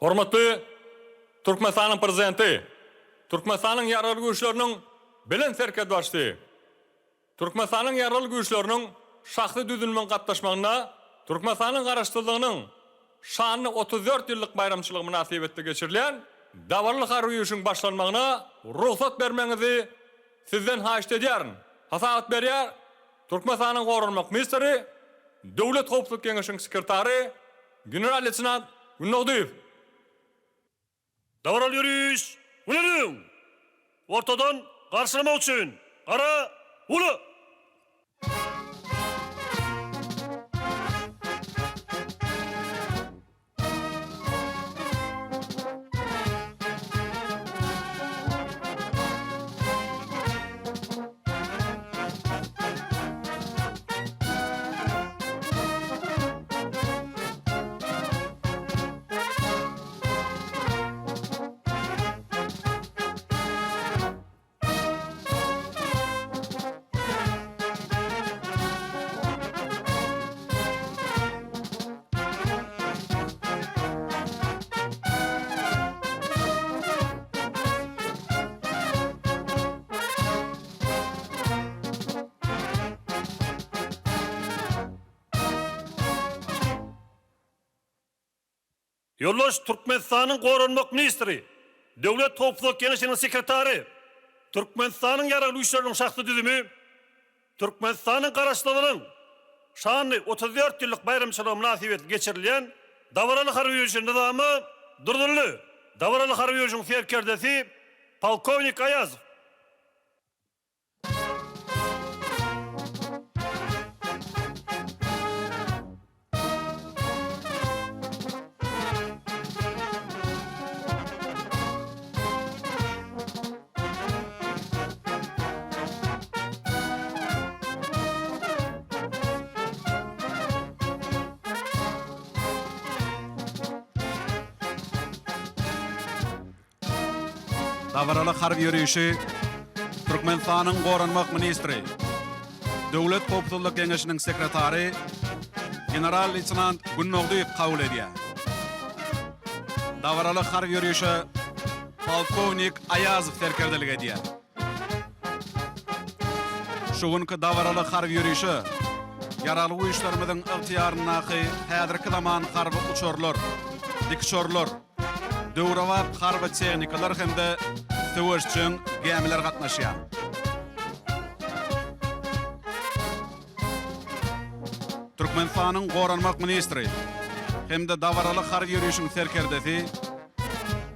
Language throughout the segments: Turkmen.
Hormatly Türkmenistanyň Prezidenti, Türkmenistanyň Ýaragly Güýçleriniň Belent Serkerdebaşysy, Türkmenistanyň Ýaragly Güýçleriniň şahsy düzüminiň gatnaşmagynda Türkmenistanyň Garaşsyzlygynyň şanly 34 ýyllyk baýramçylygy mynasybetli geçirilýän dabaraly harby ýörişiň başlanmagyna rugsat bermegiňizi Sizden haýyşt edýärin. Hasabat berýär Türkmenistanyň Goranmak ministri, Döwlet howpsuzlyk geňeşiniň sekretary general-leýtenant Gündogdyýew. Dabaraly ýöriş Güleliň! Ortadan garşylamak üçin gara uly! Ýoldaş Türkmenistanyň Goranmak ministri, Döwlet howpsuzlyk geňeşiniň sekretary, Türkmenistanyň Ýaragly Güýçleriniň şahsy düzümi Türkmenistanyň Garaşsyzlygynyň şanly 34 ýyllyk baýramçylygy mynasybetli geçirilýän dabaraly harby ýörişe nyzama durduryldy. Dabaraly harby ýörişiň serkerdesi polkownik Aýazow. Dabaraly harby ýörişi Türkmenistanyň Goranmak ministri, Döwlet howpsuzlyk geňeşiniň sekretary general-leýtenant Gündogdyýew kabul edýär. Dabaraly harby ýörişe polkownik Aýazow serkerdelik edýär. Şu günki dabaraly harby ýörişe Ýaragly Güýçlerimiziň ygtyýaryndaky häzirki zaman harby uçarlar, dikuçarlar, döwrebap harby tehnikalar hem-de söweşjeň gämiler gatnaşýar. Türkmenistanyň Goranmak ministri hem-de dabaraly harby ýörişiň serkerdesi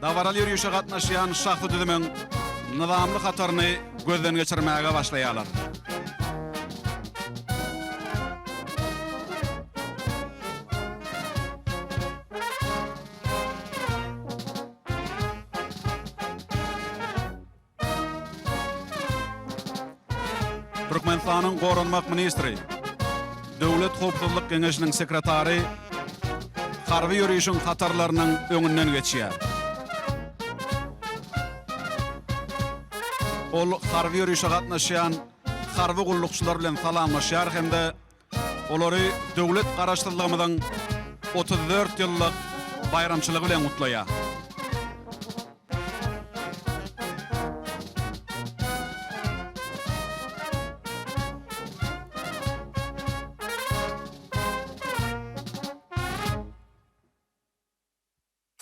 dabaraly ýörişe gatnaşýan şahsy düzümiň nyzamly hataryny gözden geçirmäge başlaýarlar. Türkmenistanyň Goranmak ministri, Döwlet howpsuzlyk geňeşiniň sekretary harby ýörişiň hatarlarynyň öňünden geçýär. Ol harby ýörişe gatnaşýan harby gullukçylar bilen salamlaşýar hem-de Olary döwlet Garaşsyzlygymyzyň 34 ýyllyk baýramçylygy bilen gutlaýar.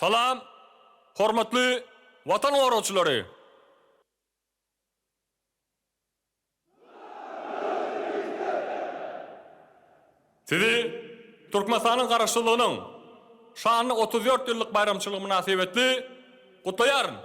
Salam, hormatly Watan goragçylary! Sizi Türkmenistanyň Garaşsyzlygynyň şanly 34 ýyllyk baýramçylygy mynasybetli gutlaýaryn!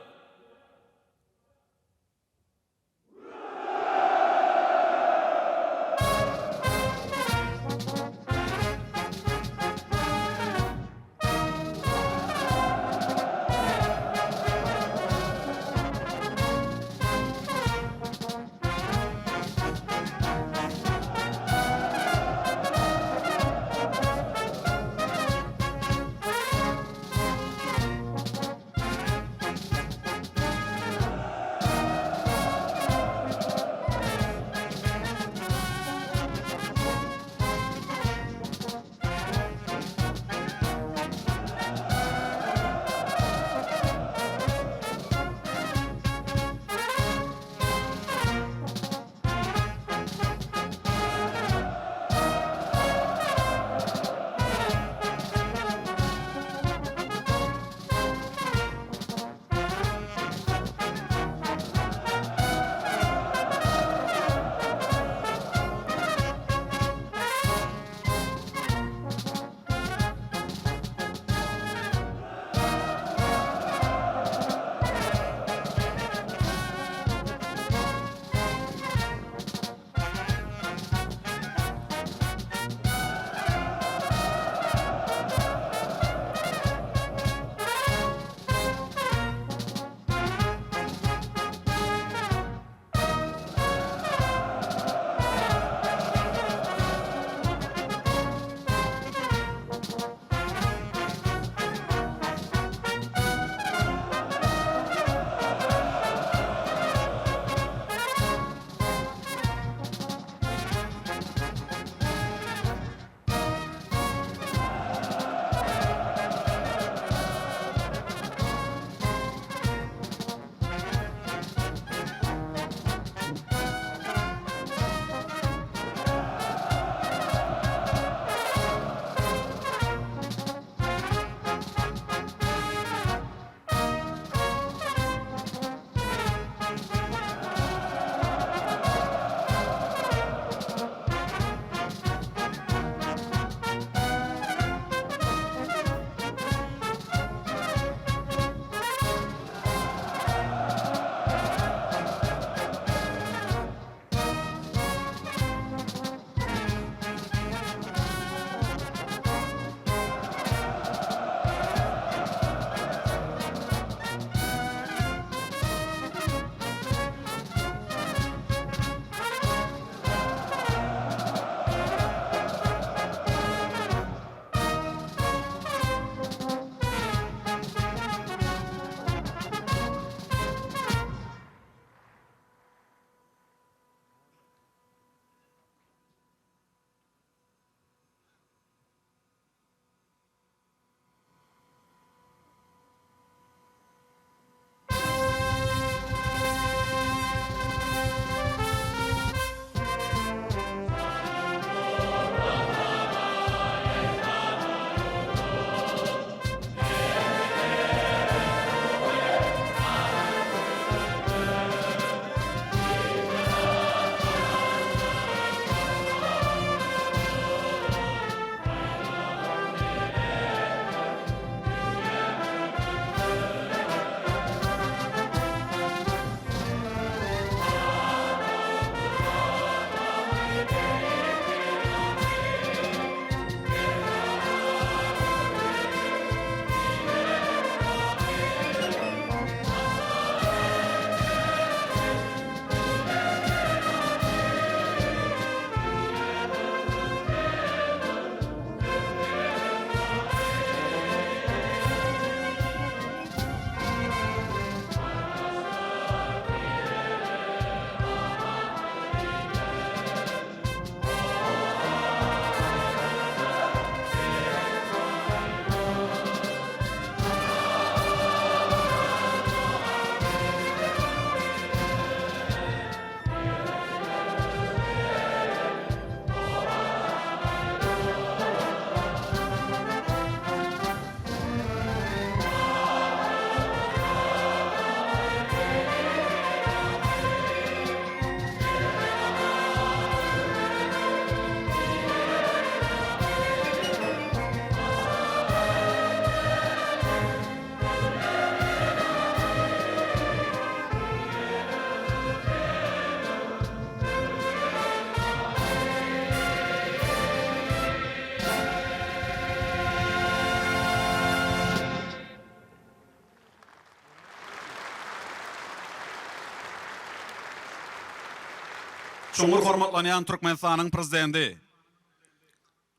Çuňňur hormatlanýan Türkmenistanyň Prezidenti,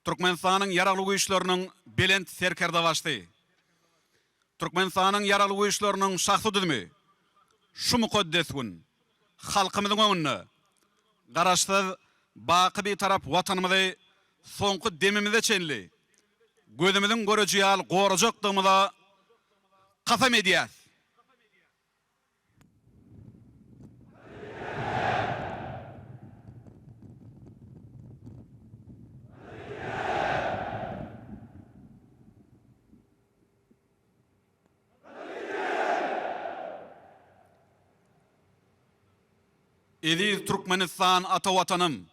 Türkmenistanyň Ýaragly Güýçleriniň Belent Serkerdebaşysy, Türkmenistanyň Ýaragly Güýçleriniň şahsy düzümi şu mukaddes gün halkymyzyň öňünde Garaşsyz, baky Bitarap Watanymyzy soňky demimize çenli gözümiziň göreji ýaly gorajakdygymyza kasam edýäs. Eziz Türkmenistan ata Watanym!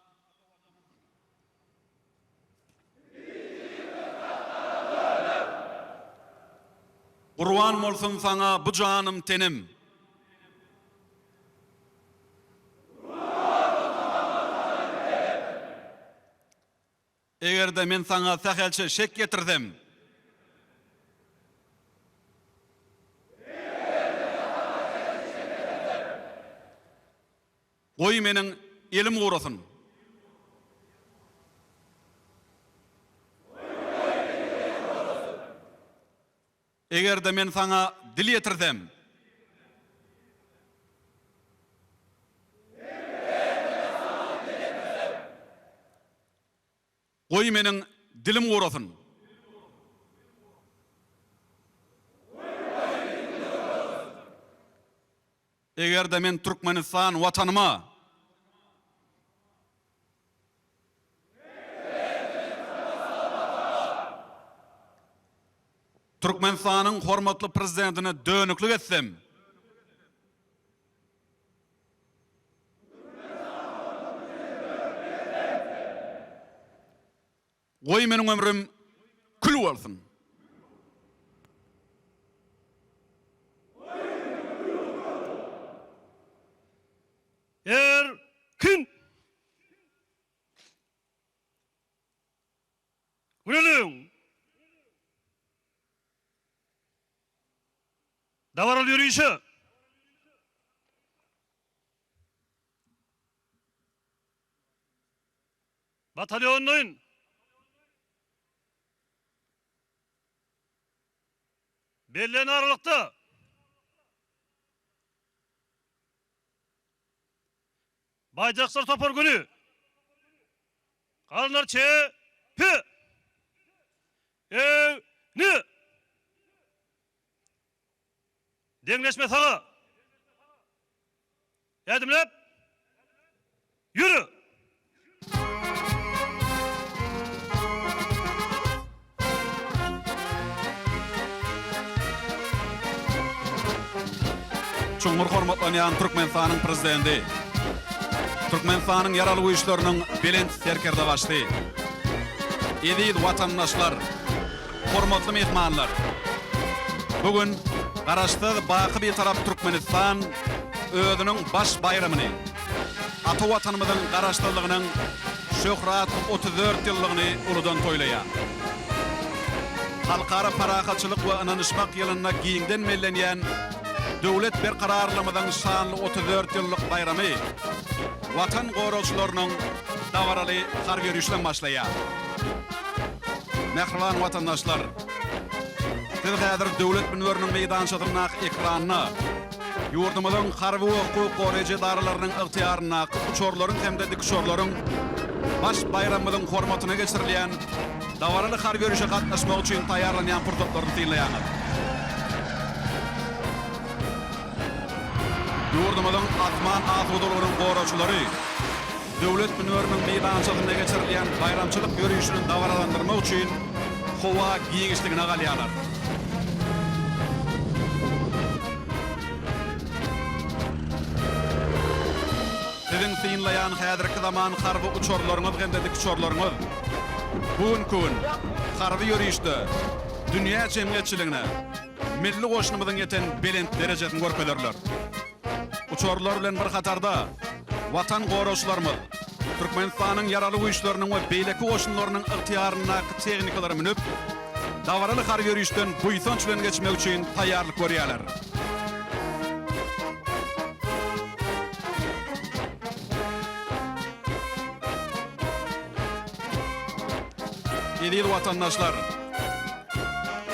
Gurban bolsun saňa bu janym tenim. Eger-de men saňa sähelçe şek ýetirsem. Goý meniň elim gurasyn. Eger-de men saňa dil ýetirsem. Goý meniň dilim gurasyn. Eger-de men Türkmenistan Watanyma. Türkmenistanyň hormatly Prezidentine dönüklik etsem. Goý meniň ömrüm kül bolsun. Erkin! Güleliň! Dabaraly ýörişe! Batalýonyň bellenen aralykda Baýdakçylar topar güni Galanlar çe pe e ni Deňleşme saga Ädimläp ýöre! Çuňňur hormatlanýan Türkmenistanyň Prezidenti, Türkmenistanyň Ýaragly Güýçleriniň Belent Serkerdebaşysy, eziz watandaşlar, Hormatly myhmanlar! Bu gün Garaşsyz, baky Bitarap Türkmenistan özüniň baş baýramyny, ata Watanymyzyň Garaşsyzlygynyň şöhratly 34 ýyllygyny uludan toýlaýar. Halkara parahatçylyk we ynanyşmak ýylynda giňden bellenýän döwlet berkararlygymyzyň şanly 34 ýyllyk baýramy Watan goragçylarynyň dabaraly harby ýörişinden başlaýar. Mähriban watandaşlar! Siz häzir Döwlet münberiniň meýdançasyndaky ekranda ýurdumyzyň harby we hukuk goraýjy edaralarynyň ygtyýaryndaky uçarlaryň hem-de dikuçarlaryň baş baýramymyzyň hormatyna geçirilýän dabaraly harby ýörişe gatnaşmak üçin taýýarlanýan pursatlaryny synlaýaňyz. Ýurdumyzyň asman asudalygynyň goragçylary Döwlet münberiniň meýdançasynda geçirilýän baýramçylyk ýörişini dabaralandyrmak üçin howa giňişligine galýarlar. Siziň synlaýan häzirki zaman harby uçarlaryňyz hem-de dikuçarlaryňyz bu günki gün harby ýörişde dünýä jemgyýetçiligine milli goşunymyzyň ýeten belent derejesini görkezerler. Uçarlar bilen bir hatarda, Watan goragçylarymyz Türkmenistanyň Ýaragly Güýçleriniň we beýleki goşunlarynyň ygtyýaryndaky tehnikalara münüp, dabaraly harby ýörişden buýsanç bilen geçmek üçin taýýarlyk görýärler. Eziz watandaşlar!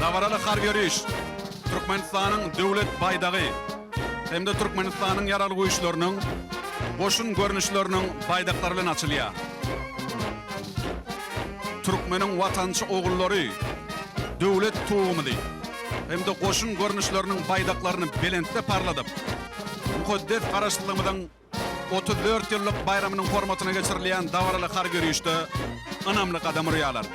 Dabaraly harby ýöriş Türkmenistanyň Döwlet baýdagy hem-de Türkmenistanyň Ýaragly Güýçleriniň goşun görnüşleriniň baýdaklary bilen açylýar. Türkmeniň watançy ogullary Döwlet tugumyzy hem-de goşun görnüşleriniň baýdaklaryny belentde parladyp, mukaddes Garaşsyzlygymyzyň 34 ýyllyk baýramynyň hormatyna geçirilýän dabaraly harby ýörişde ynamly gadam urýarlar.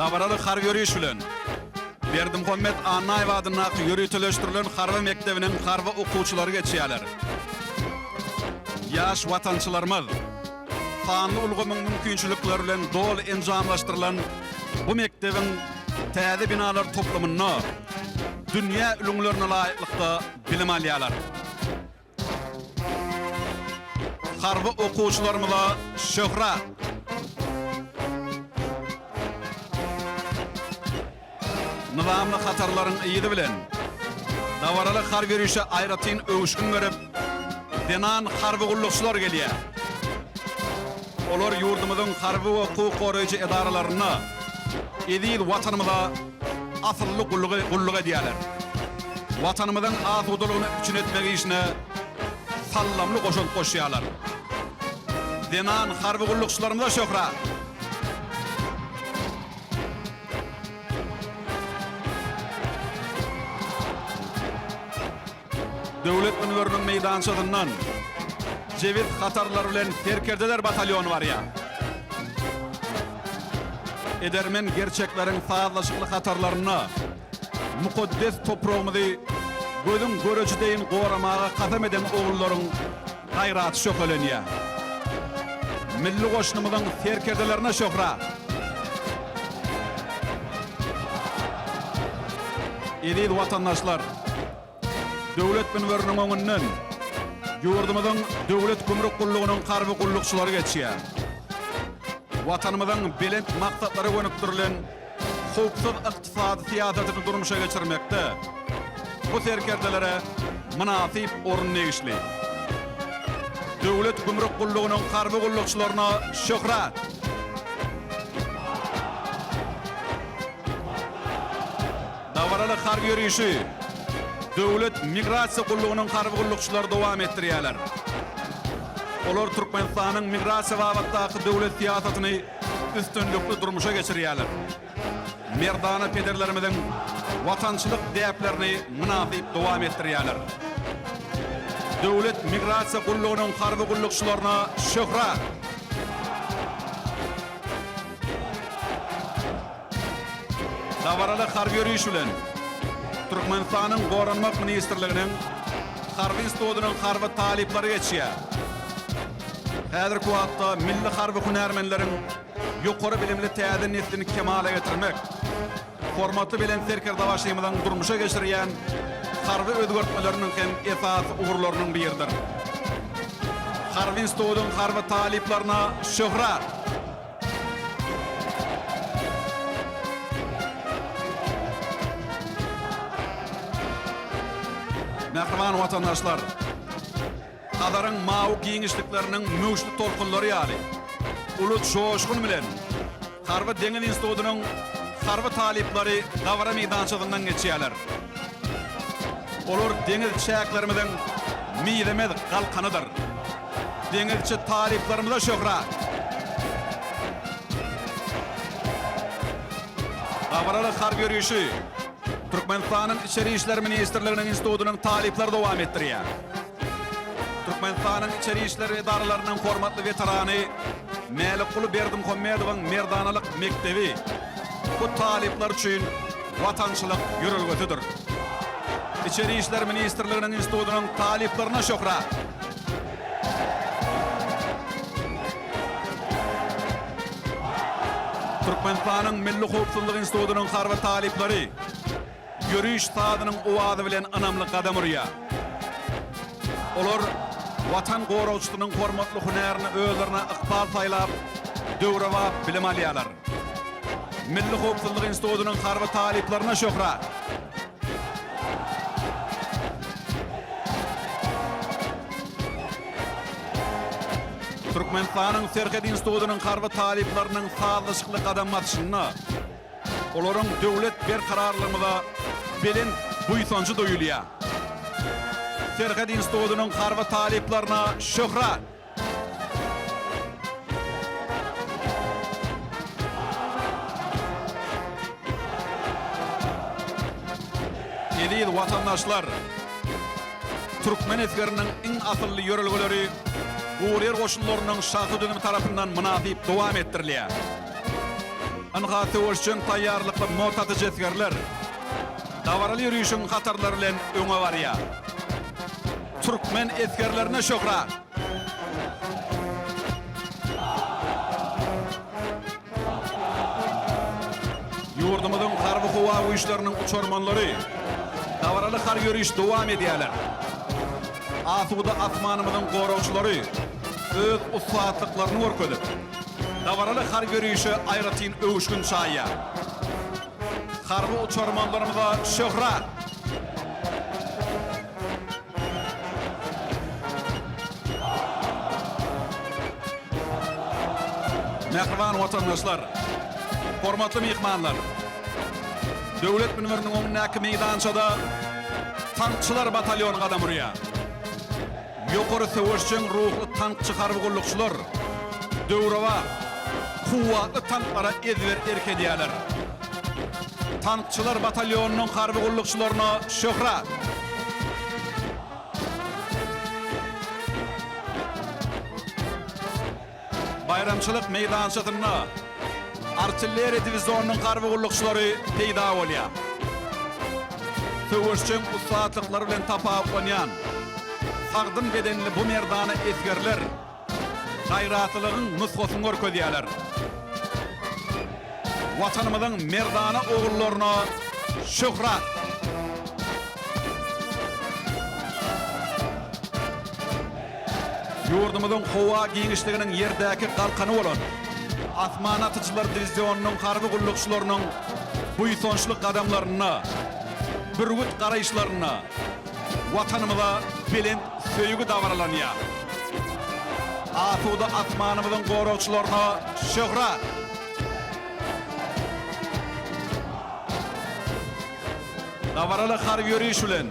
Dabaraly harby ýöriş bilen Berdimuhamet Annaýew adyndaky ýöriteleşdirilen harby mekdebiniň harby okuwçylary geçýärler. Ýaş watançylarymyz sanly ulgamyň mümkinçilikleri bilen doly enjamlaşdyrylan bu mekdebiň täze binalar toplumynda dünýä ülňülerine laýyklykda bilim alýarlar. Harby okuwçylarymyza şöhrat! Nyzamly hatarlaryň yzy bilen dabaraly harby ýörişe aýratyn öwüşgin berip, zenan harby gullukçylar gelýär. Olar ýurdumyzyň harby we hukuk goraýjy edaralarynda eziz Watanymyza asylly gullugy gulluk edýärler. Watanymyzyň asudalygyny üpjün etmek işine saldamly goşant goşýarlar. Zenan harby gullukçylarymyza şöhrat! Döwlet münberiniň meýdançasyndan jebis hatarlar bilen serkerdeler batalýony barýar. Edermen gerçekleriň sazlaşykly hatarlarynda mukaddes topragymyzy gözüň göreji deýin goramaga kasam eden ogullaryň gaýraty şöhlelenýär. Milli goşunymyzyň serkerdelerine şöhrat! Eziz watandaşlar! Döwlet münberiniň öňünden ýurdumyzyň Döwlet gümrük gullugynyň harby gullukçylary geçýär. Watanymyzyň belent maksatlara gönükdirilen howpsuz ykdysady syýasatyny durmuşa geçirmekde bu serkerdelere mynasyp orun degişli. Döwlet gümrük gullugynyň harby gullukçylaryna şöhrat! Dabaraly harby ýörişi Döwlet migrasiýa gullugynyň harby gullukçylary dowam etdirýärler. Olar Türkmenistanyň migrasiýa babatdaky döwlet syýasatyny üstünlikli durmuşa geçirýärler. Merdana pederlerimiziň watançylyk däplerini mynasyp dowam etdirýärler. Döwlet migrasiýa gullugynyň harby gullukçylaryna şöhrat! Dabaraly harby ýöriş bilen Türkmenistanyň Goranmak ministrliginiň Harby institutynyň harby talyplary geçýär. Häzirki wagtda milli harby hünärmenleriň ýokary bilimli täze neslini kemala getirmek, hormatly Belent Serkerdebaşymyzyň durmuşa geçirýän harby özgertmeleriniň hem esasy ugurlarynyň biridir. Harby institutyň harby talyplaryna şöhrat! Mähriban watandaşlar! Hazaryň mawy giňişlikleriniň möwçli tolkunlary ýaly, uly joşgun bilen Harby deňiz institutynyň harby talyplary dabara meýdançasyndan geçýärler. Olar deňiz çäklerimiziň mizemez galkanydyr. Deňizçi talyplarymyza şöhrat! Dabaraly harby ýörişi Türkmenistanyň Içeri işler ministrliginiň institutynyň talyplary dowam etdirýär. Türkmenistanyň Içeri işler edaralarynyň hormatly weterany Mälikguly Berdimuhamedowyň merdanalyk mekdebi bu talyplar üçin watançylyk ýörelgesidir. Içeri işler ministrliginiň institutynyň talyplaryna şöhrat! Türkmenistanyň Milli howpsuzlyk institutynyň harby talyplary ýöriş sazynyň owazy bilen ynamly gadam urýar. Olar. Watan goragçysynyň hormatly hünärini özlerine ykbal saýlap, döwrebap bilim alýarlar. Milli howpsuzlyk institutynyň harby talyplaryna şöhrat! Türkmenistanyň Serhet institutynyň harby talyplarynyň sazlaşykly gadam basyşynda olaryň döwlet berkararlygymyza belent buýsanjy duýulýar. Serhet institutynyň harby talyplaryna şöhrat! Eziz watandaşlar! Türkmen esgeriniň iň asylly ýörelgeleri guryýer goşunlarynyň şahsy düzümi tarapyndan mynasyp dowam etdirilýär. Ynha söweşjeň taýýarlykly mort atyjy esgerler dabaraly ýörişiň hatarlary bilen öňe barýar. Türkmen esgerlerine şöhrat! Ýurdumyzyň Harby-howa güýçleriniň uçarmanlary dabaraly harby ýöriş dowam edýärler. Asuda asmanymyzyň goragçylary öz ussatlyklaryny görkezip, dabaraly harby ýörişe aýratyn öwüşgin çaýýar. Harby uçarmanlarymyza şöhrat! Mähriban watandaşlar, hormatly myhmanlar! Döwlet münberiniň öňündäki meýdançada tankçylar batalýony gadam urýar. Ýokary söweşjeň ruhly tankçy harby gullukçylar döwrebap, kuwwatly tanklara ezber erk edýärler. Tankçylar batalýonynyň harby gullukçylaryna şöhrat! Baýramçylyk meýdançasynda artilleriýa diwizionynyň harby gullukçylary peýda bolýar. Söweşjeň ussatlyklary bilen tapawutlanýan sagdyn bedenli bu merdana esgerler gaýratlylygyň nusgasyny görkezýärler. Watanymyzyň merdana ogullaryna şöhrat! Ýurdumyzyň howa giňişliginiň ýerdäki galkany bolan Asman atyjylar diwizionynyň harby gullukçylarynyň buýsançly gadamlarynda, bürgüt garaýyşlarynda Watanymyza belent söýgi dabaralanýar. Asuda asmanymyzyň goragçylaryna şöhrat! Dabaraly harby ýöriş bilen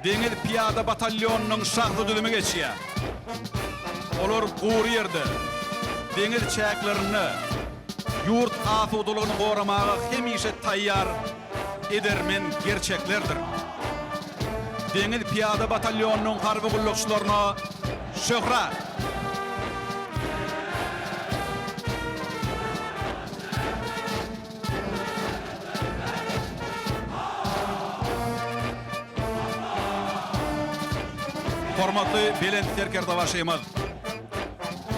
Deňiz pyýada batalýonynyň şahsy düzümi geçýär. Olar gury ýerde, deňiz çäklerinde ýurt asudalygyny goramaga hemişe taýýar edermen gerçeklerdir. Deňiz pyýada batalýonynyň harby gullukçylaryna şöhrat! Hormatly Belent Serkerdebaşymyz,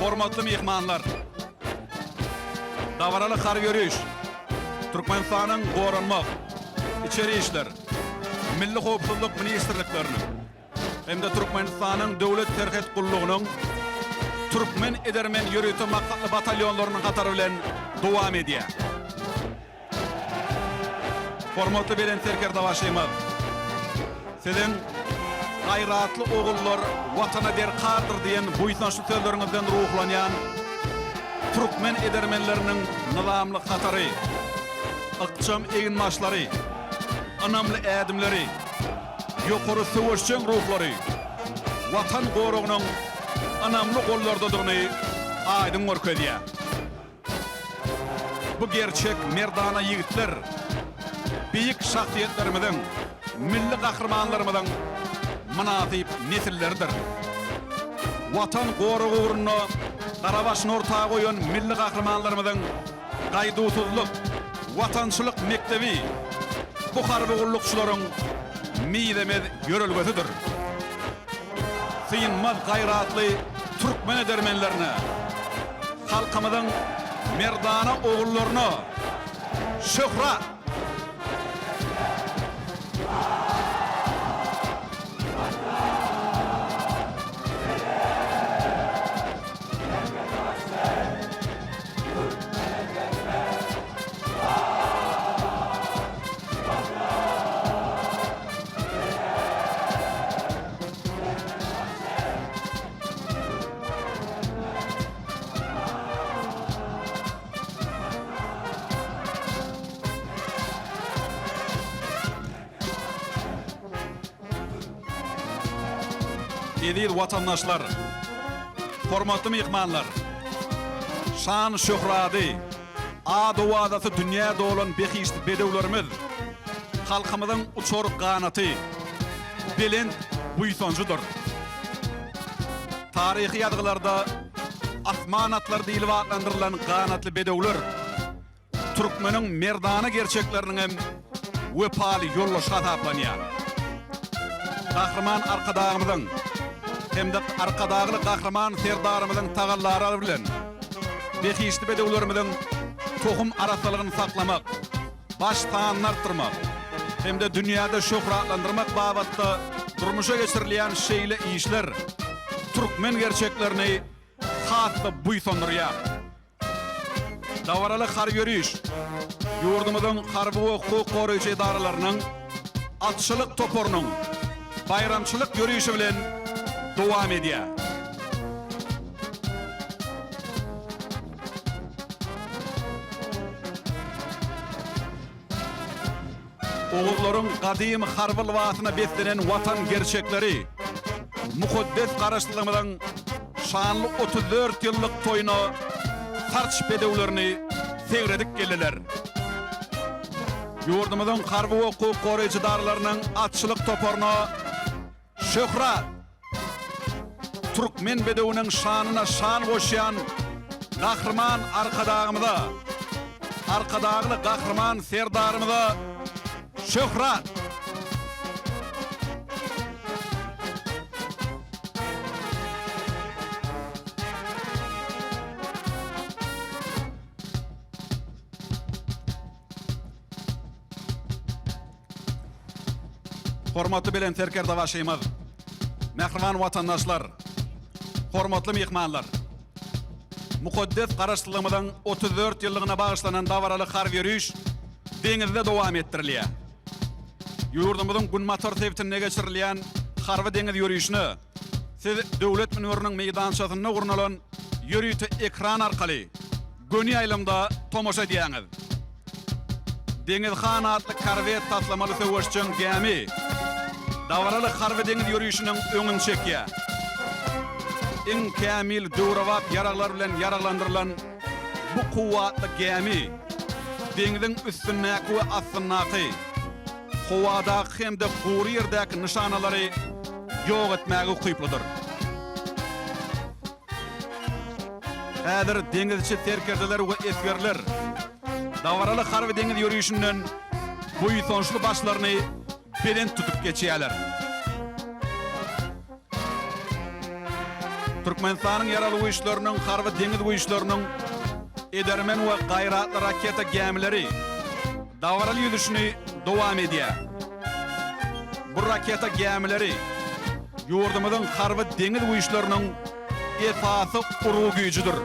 hormatly myhmanlar! Dabaraly harby ýöriş Türkmenistanyň Goranmak, Içeri işler, Milli howpsuzlyk ministrlikleriniň hem-de Türkmenistanyň Döwlet serhet gullugynyň Türkmen edermen ýörite maksatly batalýonlarynyň hatary bilen dowam edýär. Hormatly Belent Serkerdebaşymyz, Siziň Gaýratly ogullar Watana derkardyr diýen buýsançly sözleriňizden ruhlanýan türkmen edermenleriniň nyzamly hatary, ykjam eginbaşlary, ynamly ädimleri, ýokary söweşjeň ruhlary Watan goragynyň ynamly gollardadygyny aýdyň görkezýär. Bu gerçek merdana ýigitler beýik şahsyýetlerimiziň, milli gahrymanlarymyzyň mynasyp nesilleridir. Watan goragy ugrunda gara başyny orta goýan milli gahrymanlarymyzyň gaýduwsyzlyk, watançylyk mekdebi bu harby gullukçylaryň mizemez ýörelgesidir. Synmaz gaýratly türkmen edermenlerine, halkymyzyň merdana ogullaryna şöhrat! Eziz watandaşlar, hormatly myhmanlar! Şan-şöhrady, ad-owazasy dünýä dolan behişdi bedewlerimiz halkymyzyň uçar ganaty, belent buýsanjydyr. Taryhy ýazgylarda asman atlary diýlip atlandyrylan ganatly bedewler türkmeniň merdana gerçekleriniň hem wepaly ýoldaşy hasaplanýar. Gahryman Arkadagymyzyň hem-de Arkadagly Gahryman Serdarymyzyň tagallalary bilen behişdi bedewlerimiziň tohum arassalygyny saklamak, baş sanyny artdyrmak hem-de dünýäde şöhratlandyrmak babatda durmuşa geçirilýän şeýle işler türkmen gerçeklerini has-da buýsandyrýar. Dabaraly harby ýöriş ýurdumyzyň harby we hukuk goraýjy edaralarynyň atçylyk toparynyň baýramçylyk ýörişi bilen dowam edýär. Oguzlaryň gadymy harby lybasyna beslenen Watan gerçekleri mukaddes Garaşsyzlygymyzyň şanly 34 ýyllyk toýuna sarç bedewlerini segredip geldiler. Ýurdumyzyň harby we hukuk goraýjy edaralarynyň atçylyk toparyna Şöhrat! Türkmen bedewiniň şanyna şan goşýan Gahryman Arkadagymyza, Arkadagly Gahryman Serdarymyza şöhrat! Hormatly Belent Serkerdebaşymyz, mähriban watandaşlar, hormatly myhmanlar! Mukaddes Garaşsyzlygymyzyň 34 ýyllygyna bagyşlanan dabaraly harby ýöriş deňizde dowam etdirilýär. Ýurdumyzyň günbatar sebitinde geçirilýän harby-deňiz ýörişine siz Döwlet münberiniň meýdançasynda gurnalan ýörite ekran arkaly göni ýaýlymda tomaşa edýäňiz. Deňiz han atly korwet taslamaly söweşjeň gämi dabaraly harby-deňiz ýörişiniň öňüni çekýär. Iň kämil döwrebap ýaraglar bilen ýaraglandyrylan bu kuwwatly gämi deňziň üstündäki we astyndaky, howadaky hem-de gury ýerdäki nyşanalary ýok etmäge ukyplydyr. Häzir deňizçi serkerdeler we esgerler dabaraly harby-deňiz ýörişinden buýsançly başlaryny belent tutup geçýärler. Türkmenistanyň Ýaragly Güýçleriniň Harby-deňiz güýçleriniň edermen we gaýratly raketa gämileri dabaraly ýüzüşini dowam edýär. Bu raketa gämileri ýurdumyzyň harby-deňiz güýçleriniň esasy urgy güýjüdir.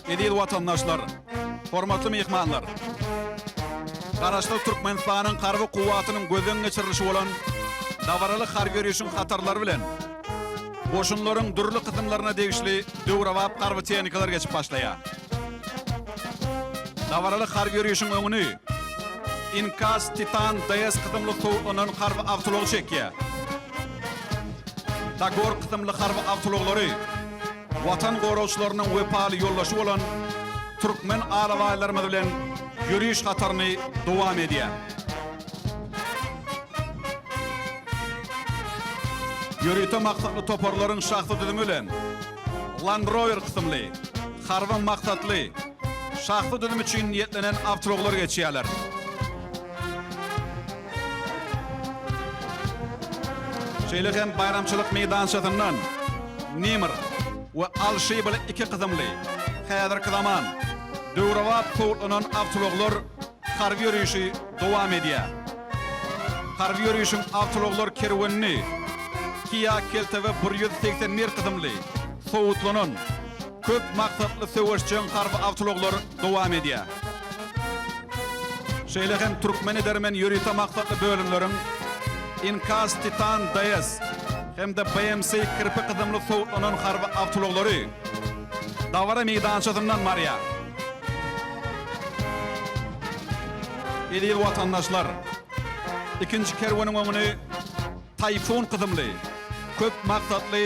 Eziz watandaşlar, hormatly myhmanlar! Garaşsyz Türkmenistanyň harby kuwwatynyň gözden geçirilişi bolan dabaraly harby ýörişiň hatarlary bilen goşunlaryň dürli kysymlaryna degişli döwrebap harby tehnikalar geçip başlaýar. Dabaraly harby ýörişiň öňüni Inkas Titan DS kysymly sowutlanan harby awtoulagy çekýär. Dagor kysymly harby awtoulaglary Watan goragçylarynyň wepaly ýoldaşy bolan türkmen alabaýlarymyz bilen ýöriş hataryny dowam edýär. Ýörite maksatly toparlaryň şahsy düzümi bilen Land Rover kysymly harby maksatly şahsy düzüm üçin niýetlenen awtoulaglar geçýärler. Şeýle hem baýramçylyk meýdançasyndan Nimr we Al-Şibl iki kysymly häzirki zaman döwrebap sowutlanan awtoulaglar harby ýörişi dowam edýär. Harby ýörişiň awtoulaglar kerwenini Kia Keltebe 181 kysymly sowutlanan köp maksatly söweşjeň harby awtoulaglar dowam edýär. Şeýle hem türkmen edermen ýörite maksatly bölümleriň Inkas Titan DS. hem-de BMC kirpi kysymly sowutlanan harby awtoulaglary dabara meýdançasyndan barýar. Eziz watandaşlar, ikinji kerweniň öňüni Taýfun kysymly, köp maksatly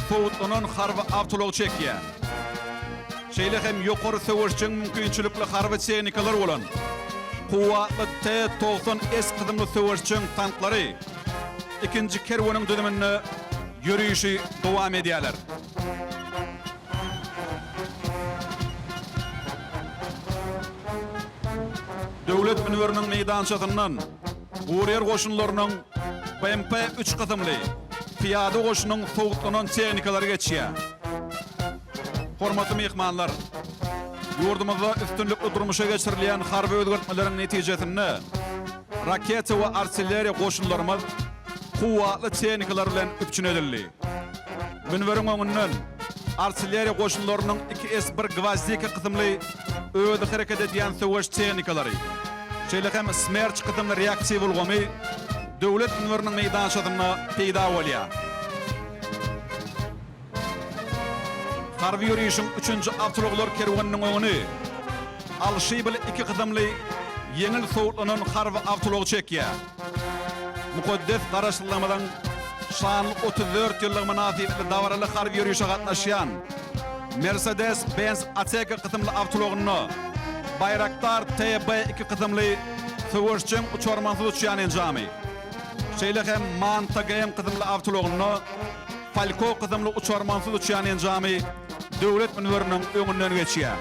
sowutlanan harby awtoulag çekýär. Şeýle hem ýokary söweşjeň mümkinçilikli harby tehnikalar bolan kuwwatly T 90 S kysymly söweşjeň tanklary ikinji kerweniň düzüminde ýörişi dowam edýärler. Döwlet münberiniň meýdançasyndan guryýer goşunlarynyň BMP üç kysymly pyýada goşunyň sowutlanan tehnikalary geçýär. Hormatly myhmanlar! Ýurdumyzda üstünlikli durmuşa geçirilýän harby özgertmeleriň netijesinde raketa we artilleriýa goşunlarymyz kuwwatly tehnikalar bilen üpjün edildi. Münberiň öňünden artilleriýa goşunlarynyň iki S bir Gwozdika kysymly özi hereket edýän söweş tehnikalary, şeýle hem Smerç kysymly reaktiw ulgamy Döwlet münberiniň meýdançasynda peýda bolýar. Harby ýörişiň üçünji awtoulaglar kerweniniň öňüni Al-Şibl iki kysymly ýeňil sowutlanan harby awtoulagy çekýär. Mukaddes Garaşsyzlygymyzyň şanly 34 ýyllygy mynasybetli dabaraly harby ýörişe gatnaşýan Mercedes-Benz Ateca kysymly awtoulagynda Baýraktar TB iki kysymly söweşjeň uçarmansyz uçýan enjamy, şeýle hem man TGM kysymly awtoulagynda Falko kysymly uçarmansyz uçýan enjamy döwlet münberiniň öňünden geçýär.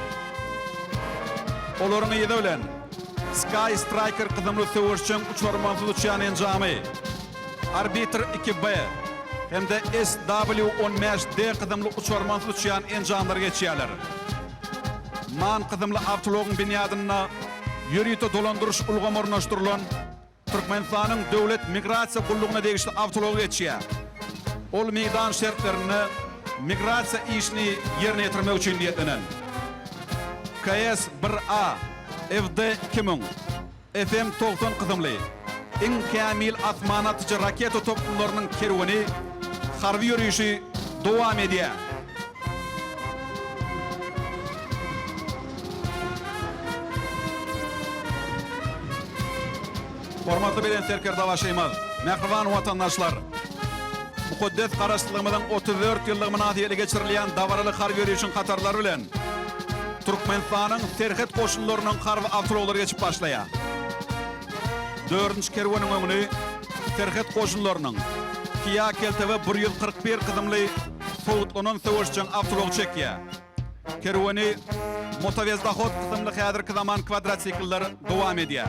Olaryň yzy bilen Sky Striker kysymly söweşjeň uçarmansyz uçýan enjamy, Arbitr 2B hem-de SW 15 D kysymly uçarmansyz uçýan enjamlar geçýärler. Man kysymly awtoulagyň binýadynda ýörite dolandyryş ulgamy ornaşdyrylan Türkmenistanyň Döwlet migrasiýa gullugyna degişli awtoulagy geçýär. Ol meýdan şertlerinde migrasiýa işini ýerine ýetirmek üçin niýetlenen. KS bir A, FD 2000, FM 90 kysymly iň kämil asmana atyjy raketa toplumlarynyň kerweni harby ýörişi dowam edýär. Hormatly Belent Serkerdebaşymyz, mähriban watandaşlar! Mukaddes Garaşsyzlygymyzyň 34 ýyllygy mynasybetli geçirilýän dabaraly harby ýörişiň hatarlary bilen Türkmenistanyň Serhet goşunlarynyň harby awtoulaglary geçip başlaýar. Dördünji kerweniň öňüni Serhet goşunlarynyň Kia KLTV 141 kysymly sowutlanan söweşjeň awtoulagy çekýär. Kerweni motowezdahod kysymly häzirki zaman kwadrosikller dowam edýär.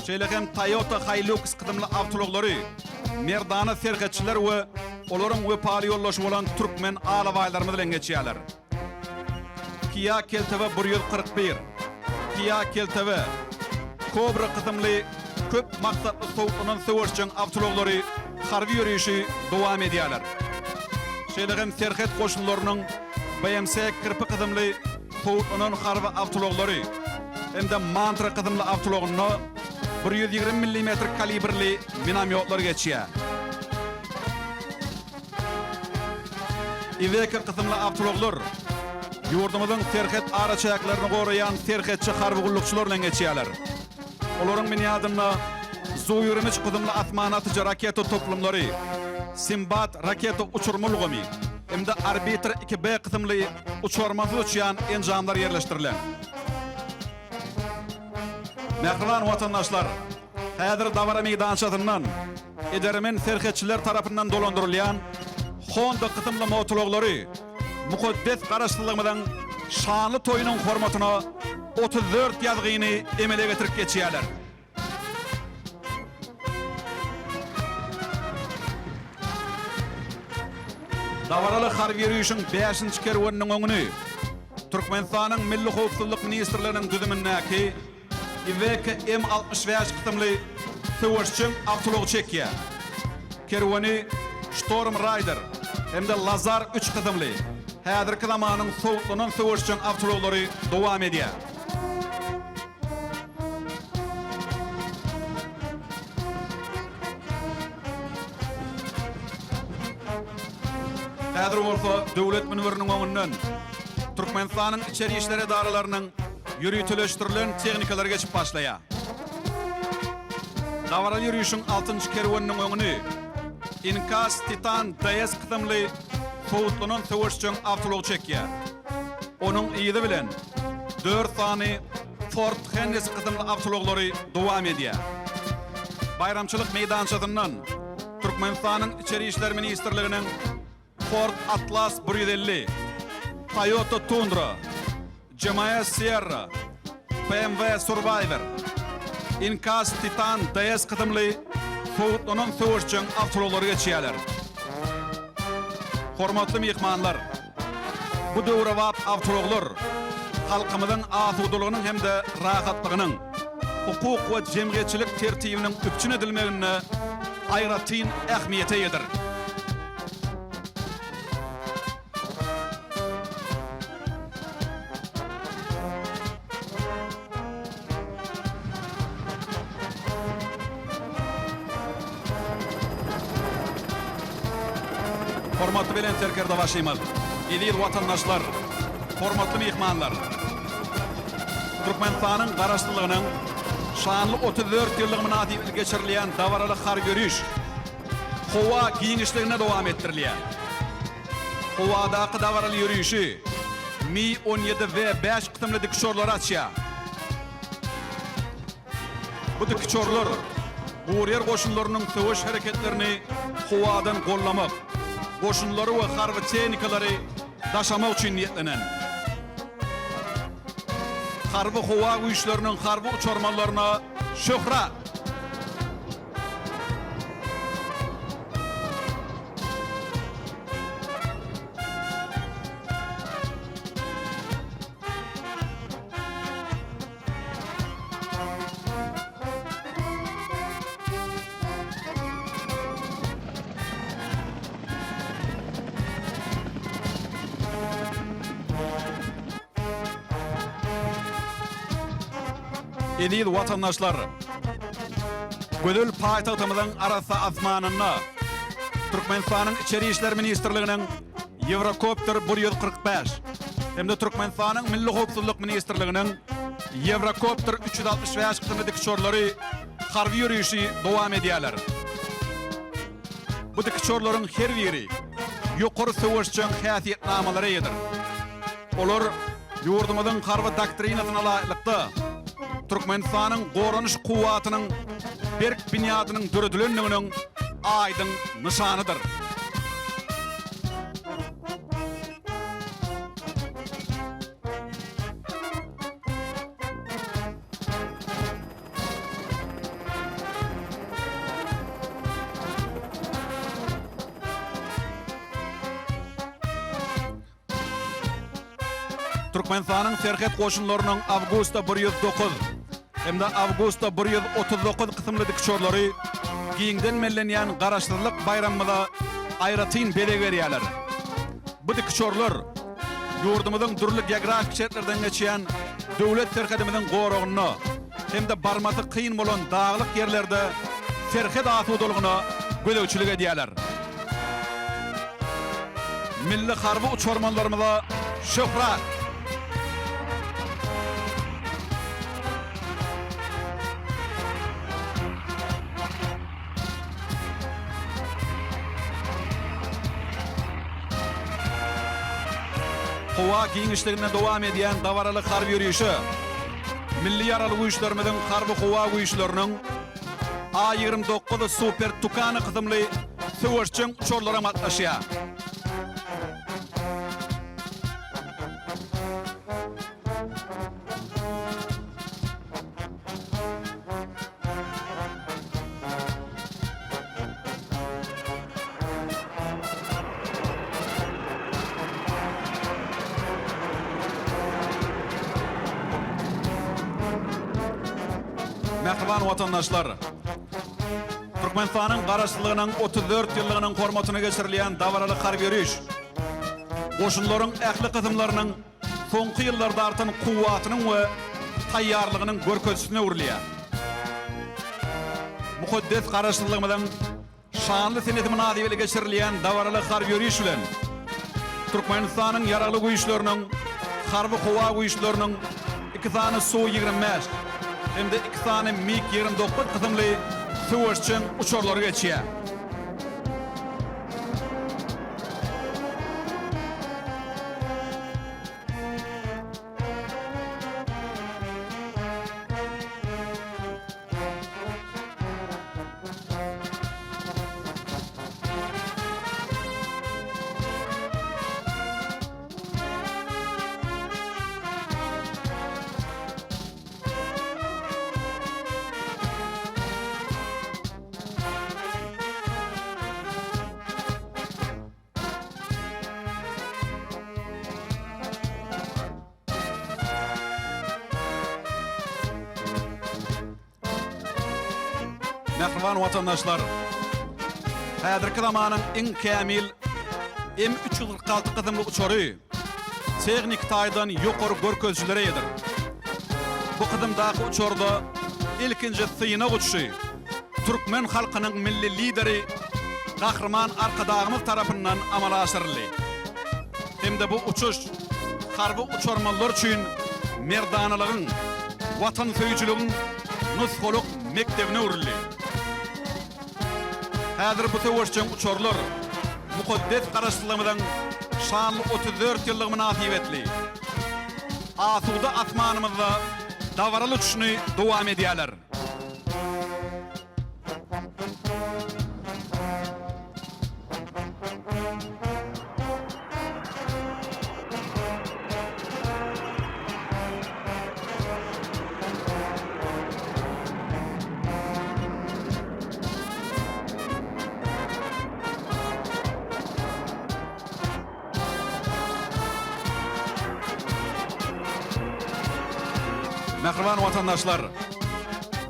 Şeýle hem Toyota Hilux kysymly awtoulaglary merdana serhetçiler we olaryň wepaly ýoldaşy bolan türkmen alabaýlarymyz bilen geçýärler. Kia KLTV 141, Kia KLTV Cobra kysymly köp maksatly sowutlanan söweşjeň awtoulaglary harby ýörişi dowam edýärler. Şeýle hem serhet goşunlarynyň BMC Kirpi kysymly sowutlanan harby awtoulaglary hem-de Mantra kysymly awtoulagynda 120 millimetr kalibrli minomýotlar geçýär. Iveco kysymly awtoulaglar ýurdumyzyň serhet araçäklerini goraýan serhetçi harby gullukçylar bilen geçýärler. Olaryň binýadynda Zu 23 kysymly asmana atyjy raketa toplumlary, Simbat raketa uçurma ulgamy hem-de Arbitr 2B kysymly uçarmansyz uçýan enjamlar ýerleşdirilen. Mähriban watandaşlar, häzir dabara meýdançasyndan edermen serhetçiler tarapyndan dolandyrylýan Honda kysymly motoulaglary mukaddes Garaşsyzlygymyzyň şanly toýunyň hormatyna 34 ýazgyny emele getirip geçýärler. Dabaraly harby ýörişiň bäşinji kerweniniň öňüni Türkmenistanyň Milli howpsuzlyk ministrliginiň düzümindäki Iveco M 65 kysymly söweşjeň awtoulagy çekýär. Kerweni Storm Rider hem-de Lazar üç kysymly häzirki zamanyň sowutlanan söweşjeň awtoulaglary dowam edýär. Häzir bolsa döwlet münberiniň öňünden Türkmenistanyň içeri işler edaralarynyň ýöriteleşdirilen tehnikalary geçip başlaýar. Dabaraly ýörişiň altynjy kerweniniň öňüni Inkas Titan DS kysymly sowutlanan söweşjeň awtoulag çekýär. Onuň yzy bilen dört sany Ford Hennessy kysymly awtoulaglary dowam edýär. Baýramçylyk meýdançasyndan Türkmenistanyň Içeri işler ministrliginiň Ford Atlas 150, Toyota Tundra, GMC Sierra, BMW Survivor, Inkas Titan DS kysymly sowutlanan söweşjeň awtoulaglary geçýärler. Hormatly myhmanlar! Bu döwrebap awtoulaglar halkymyzyň asudalygynyň hem-de rahatlygynyň, hukuk we jemgyýetçilik tertibiniň üpjün edilmeginde aýratyn ähmiýete eýedir. Hormatly Belent Serkerdebaşymyz, eziz watandaşlar, hormatly myhmanlar! Türkmenistanyň Garaşsyzlygynyň şanly 34 ýyllygy mynasybetli geçirilýän dabaraly harby ýöriş howa giňişliginde dowam etdirilýär. Howadaky dabaraly ýörişi Mi 17 V bäş kysymly dikuçarlary açýar. Bu dikuçarlar guryýer goşunlarynyň söweş hereketlerini howadan gollamak, goşunlary we harby tehnikalary daşamak üçin niýetlenen. Harby howa güýçleriniň harby uçarmanlaryna şöhrat! Eziz watandaşlar! Gözel paýtagtymyzyň arassa asmanynda Türkmenistanyň Içeri işler ministrliginiň Ýewrokopter 145 hem-de Türkmenistanyň Milli howpsuzlyk ministrliginiň Ýewrokopter 365 kysymly dikuçarlary harby ýörişi dowam edýärler. Bu dikuçarlaryň her biri ýokary söweşjeň häsiýetnamalara eýedir. Olar ýurdumyzyň harby doktrinasyna laýyklykda, Türkmenistanyň goranyş kuwwatynyň berk binýadynyň döredilendiginiň aýdyň nyşanydyr. Türkmenistanyň Serhet goşunlarynyň Awgusta 109 hem-de Awgusta 139 kysymly dikuçarlary giňden bellenýän Garaşsyzlyk baýramymyza aýratyn bezeg berýärler. Bu dikuçarlar ýurdumyzyň dürli geografik şertlerden geçýän Döwlet serhedimiziň goragynda hem-de barmasy kyn bolan daglyk ýerlerde serhet asudalygyna gözegçilik edýärler. Milli harby uçarmanlarymyza şöhrat! Howa giňişliginde dowam edýän dabaraly harby ýörişe Milli Ýaragly Güýçlerimiziň Harby-howa güýçleriniň A 29 Super Tucano kysymly söweşjeň uçarlaram gatnaşýar. Mähriban watandaşlar! Türkmenistanyň Garaşsyzlygynyň 34 ýyllygynyň hormatyna geçirilýän dabaraly harby ýöriş goşunlaryň ähli kysymlarynyň soňky ýyllarda artan kuwwatynyň we taýýarlygynyň görkezijisine öwrülýär. Mukaddes Garaşsyzlygymyzyň şanly senesi mynasybetli geçirilýän dabaraly harby ýöriş bilen. Türkmenistanyň Ýaragly Güýçleriniň Harby-howa güýçleriniň iki sany Su 25 hem-de iki sany MiG 29 kysymly söweşjeň uçarlary geçýär. Mähriban watandaşlar! Häzirki zamanyň iň kämil M 346 kysymly uçary tehniki taýdan ýokary görkezijilere eýedir. Bu kysymdaky uçarda ilkinji synag uçuşy türkmen halkynyň Milli Lideri Gahryman Arkadagymyz tarapyndan amala aşyryldy hem-de bu uçuş harby uçarmanlar üçin merdanalygyň, watansöýüjiligiň nusgalyk mekdebine öwrüldi. Häzir bu söweşjeň uçarlar mukaddes Garaşsyzlygymyzyň şanly 34 ýyllygy mynasybetli asuda asmanymyzda dabaraly uçuşyny dowam edýärler. Mähriban watandaşlar!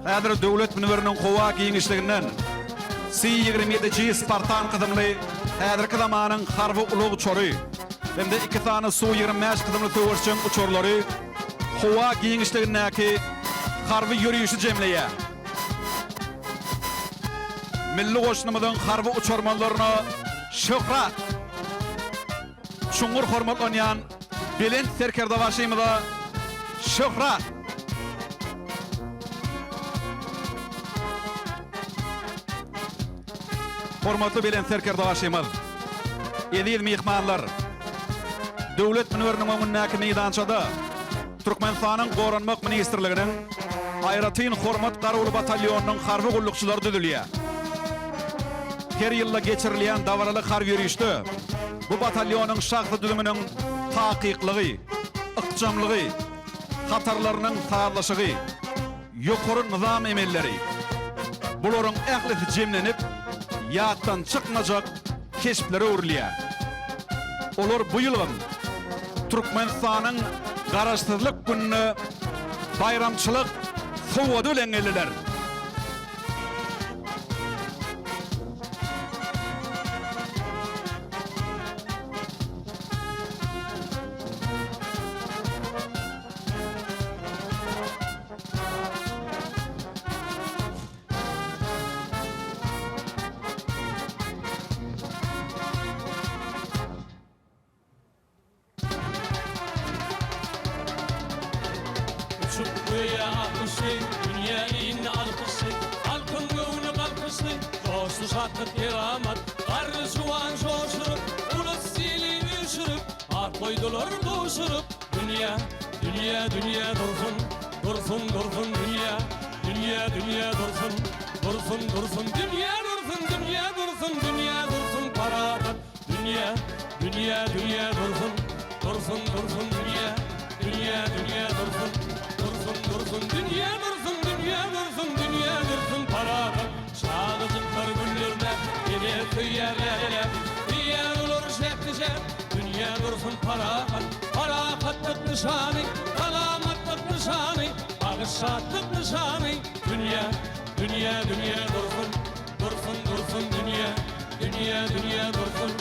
Häzir Döwlet münberiniň howa giňişliginden C 27 G Spartan kysymly häzirki zamanyň harby ulag uçary hem-de iki sany Su 25 kysymly söweşjeň uçarlary howa giňişligindäki harby ýörişi jemleýär. Milli goşunymyzyň harby uçarmanlaryna şöhrat! Çuňňur hormatlanýan Belent Serkerdebaşymyza şöhrat! Hormatly Belent Serkerdebaşymyz, eziz myhmanlar, Döwlet münberiniň öňündäki meýdançada Türkmenistanyň Goranmak ministrliginiň Aýratyn hormat garawuly batalýonynyň harby gullukçylary düzülýär. Her ýylda geçirilýän dabaraly harby ýörişde bu batalýonyň şahsy düzüminiň takyklygy, ykjamlygy, hatarlarynyň sazlaşygy, ýokary nyzam emelleri, bularyň ählisi jemlenip, ýatdan çykmajak keşplere öwrülýär. Olar bu ýylgyn Türkmenistanyň Garaşsyzlyk gününe baýramçylyk sowgady bilen geldiler. Uçup göýä aklyşly, Dünýä indi alkyşly, Halkyň göwni galkyşly, Joşdy şatlyk keramat, Garry juwan joşuryp, Ulus ili üýşürip, At goýdular duşuryp, Dünýä, dünýä, dünýä dursun, Dursun, dursun dünýä, Dünýä, dünýä dursun, Dursun, dursun dünýä dursun, Dünýä dursun, dünýä dursun parahat. Dünýä, dünýä, dünýä dursun, Dursun, dursun dünýä, Dünýä, dünýä dursun, Dursun, dursun dünýä dursun, Dünýä dursun, dünýä dursun parahat. Çagajyklar güllerine ene söýýär läleläp, Diýýär olar şähdi-şäh, Dünýä dursun parahat. Parahatlyk nyşany, salamatlyk nyşany, Bagyş şatlyk nyşany. Dünýä, dünýä, dünýä dursun, Dursun, dursun dünýä, Dünýä, dünýä dursun,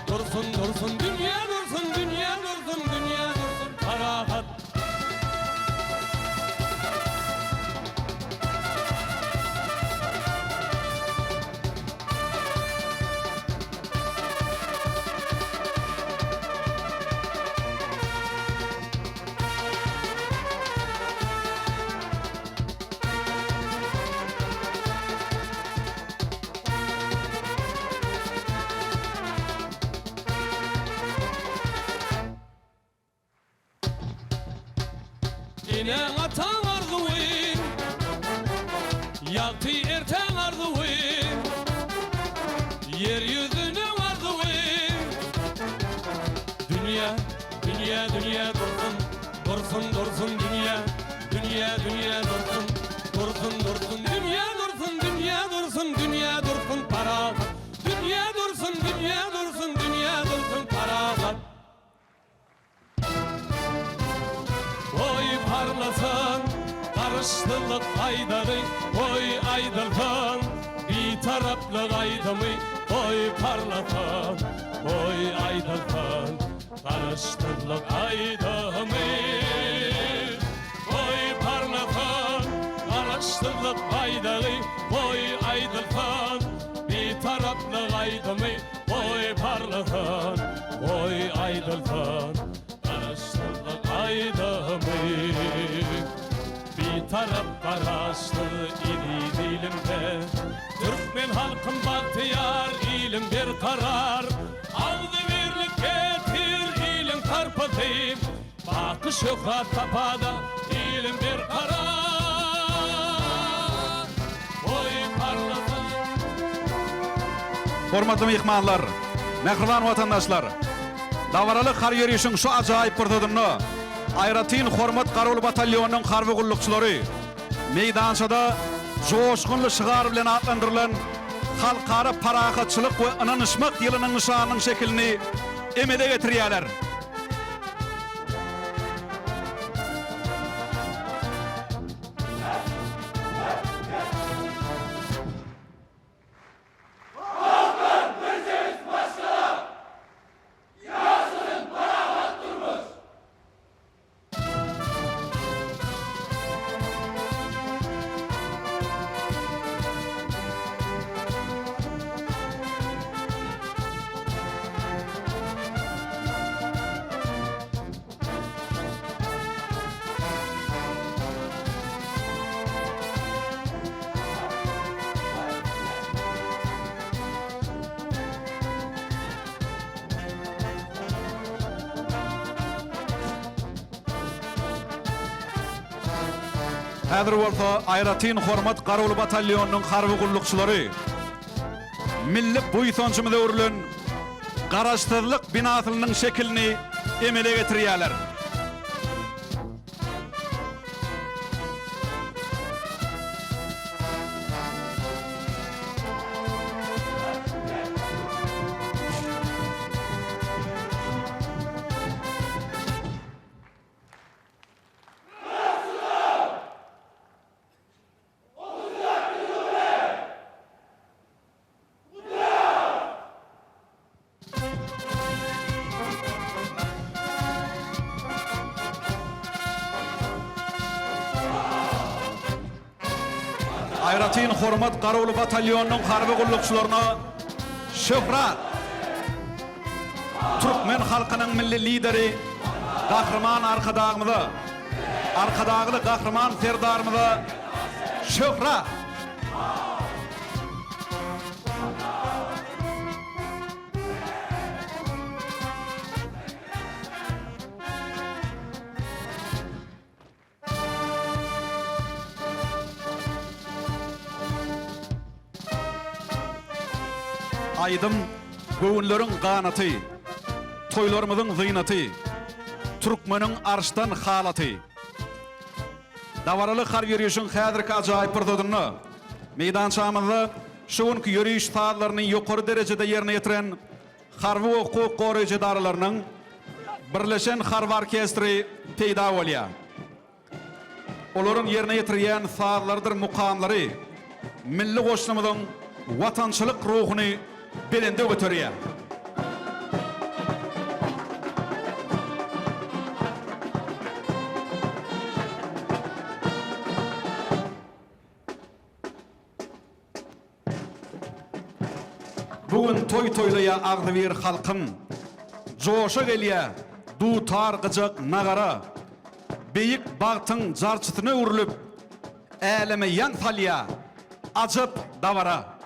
Dursun, dursun dünýä dursun, Dünýä dursun, dünýä dursun parahat. Eneň-ataň arzuwy, Ýagty ertäň arzuwy, Ýer ýüzüniň arzuwy. Dünýä, dünýä, dünýä dursun, Dursun, dursun dünýä, Dünýä, dünýä dursun, Dursun, dursun dünýä dursun, Dünýä dursun, dünýä dursun parahat. Dünýä dursun, dünýä dursun, Dünýä dursun parahat. Goý parlasyn Garaşsyzlyk baýdagy, Goý aýdylsyn Bitaraplyk aýdymy, Goý parlasyn, Goý aýdylsyn Garaşsyzlyk aýdymy. Goý parlasyn Garaşsyzlyk baýdagy, Goý aýdylsyn Bitaraplyk aýdymy, Goý parlasyn, goý aýdylsyn Garaşsyzlyk aýdymy. Bitarap Garaşsyz eziz ilimde, Türkmen halkym bagtyýar, ilim berkarar. Agzybirlik getir iliň sarpasy, Baky şöhrat sapada ilim berkarar. Goý parlasyn. Hormatly myhmanlar, mähriban watandaşlar! Dabaraly harby ýörişiň şu ajaýyp pursadynda aýratyn Hormat garawul batalýonynyň harby gullukçylary meýdançada joşgunly şygar bilen atlandyrylan Halkara parahatçylyk we ynanyşmak ýylynyň nyşanynyň şekilini emele getirýärler. Häzir bolsa aýratyn hormat garawul batalýonynyň harby gullukçylary milli buýsanjymyza öwrülen Garaşsyzlyk binasynyň şekilini emele getirýärler. Aýratyn hormat garawuly batalýonynyň harby gullukçylaryna şöhrat! Türkmen halkynyň Milli Lideri Gahryman Arkadagymyza, Arkadagly Gahryman Serdarymyza şöhrat! Aýdym göwünleriň ganaty, Toýlarymyzyň zynaty, Türkmeniň arşdan halaty. Dabaraly harby ýörişiň häzirki ajaýyp pursadynda meýdançamyzda şu günki ýöriş sazlaryny ýokary derejede ýerine ýetiren harby we hukuk goraýjy edaralarynyň Birleşen harby orkestri peýda bolýar. Olaryň ýerine ýetirýän sazlarydyr mukamlary milli goşunymyzyň watançylyk ruhuny belende göterýär. Bu gün toý toýlaýar agzybir halkym, Joşa gelýär dutar, gyjak, nagara. Beýik bagtyň jarçysyna öwrülip, Äleme ýaň salýar ajap dabara.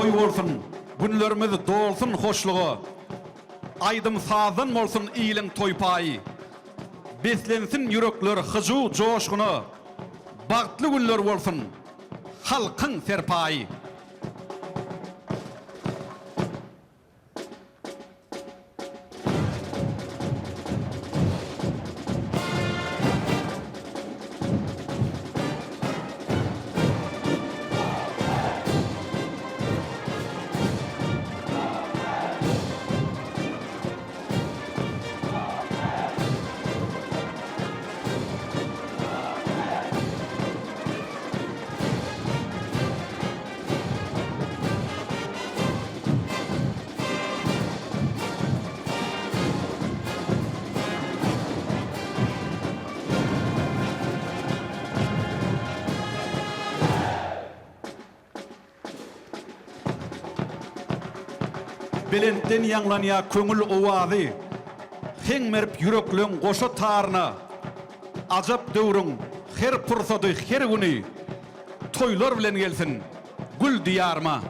toý bolsun, günlerimiz dolsun hoşluga. Aýdym-sazdan bolsun iliň toý paýy. Beslensin ýürekler hyjuw-joşguna. Bagtly günler bolsun halkyň serpaýy. Belentden ýaňlanýar köňül owazy, Heň berip ýürekleň goşa taryna. Ajap döwrüň her pursady, her güni Toýlar bilen gelsin gül Diýaryma.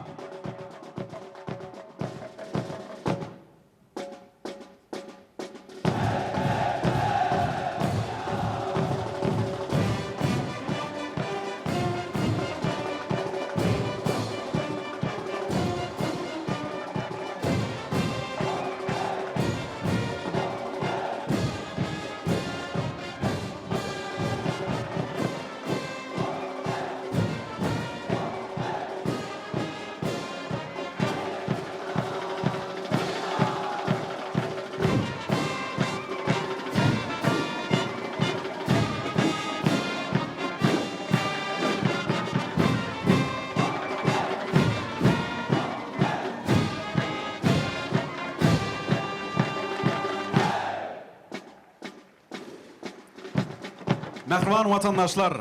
Mähriban watandaşlar,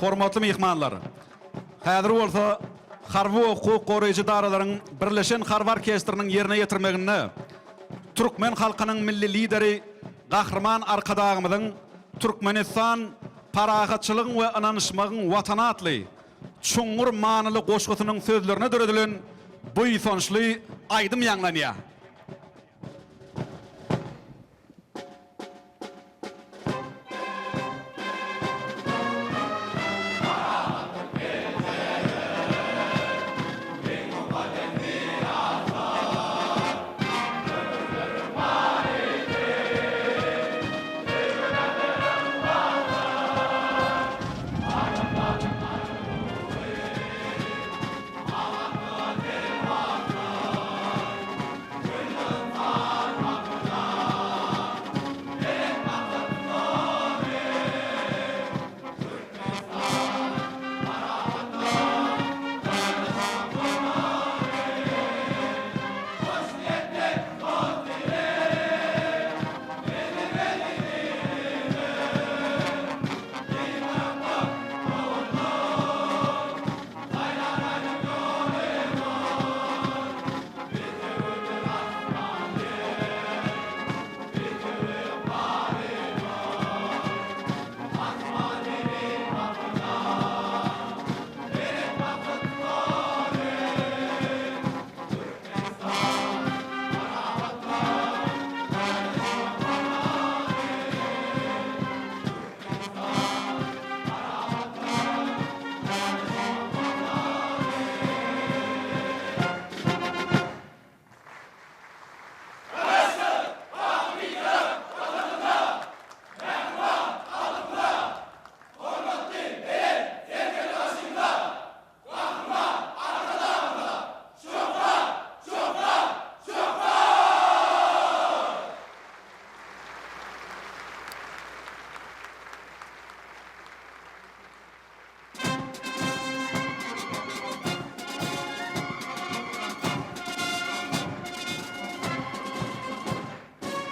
hormatly myhmanlar! Häzir bolsa harby we hukuk goraýjy edaralaryň Birleşen harby orkestriniň ýerine ýetirmeginde türkmen halkynyň Milli Lideri Gahryman Arkadagymyzyň Türkmenistan, parahatçylygyň we ynanyşmagyň Watany atly çuňňur manyly goşgusynyň sözlerine döredilen buýsançly aýdym ýaňlanýar.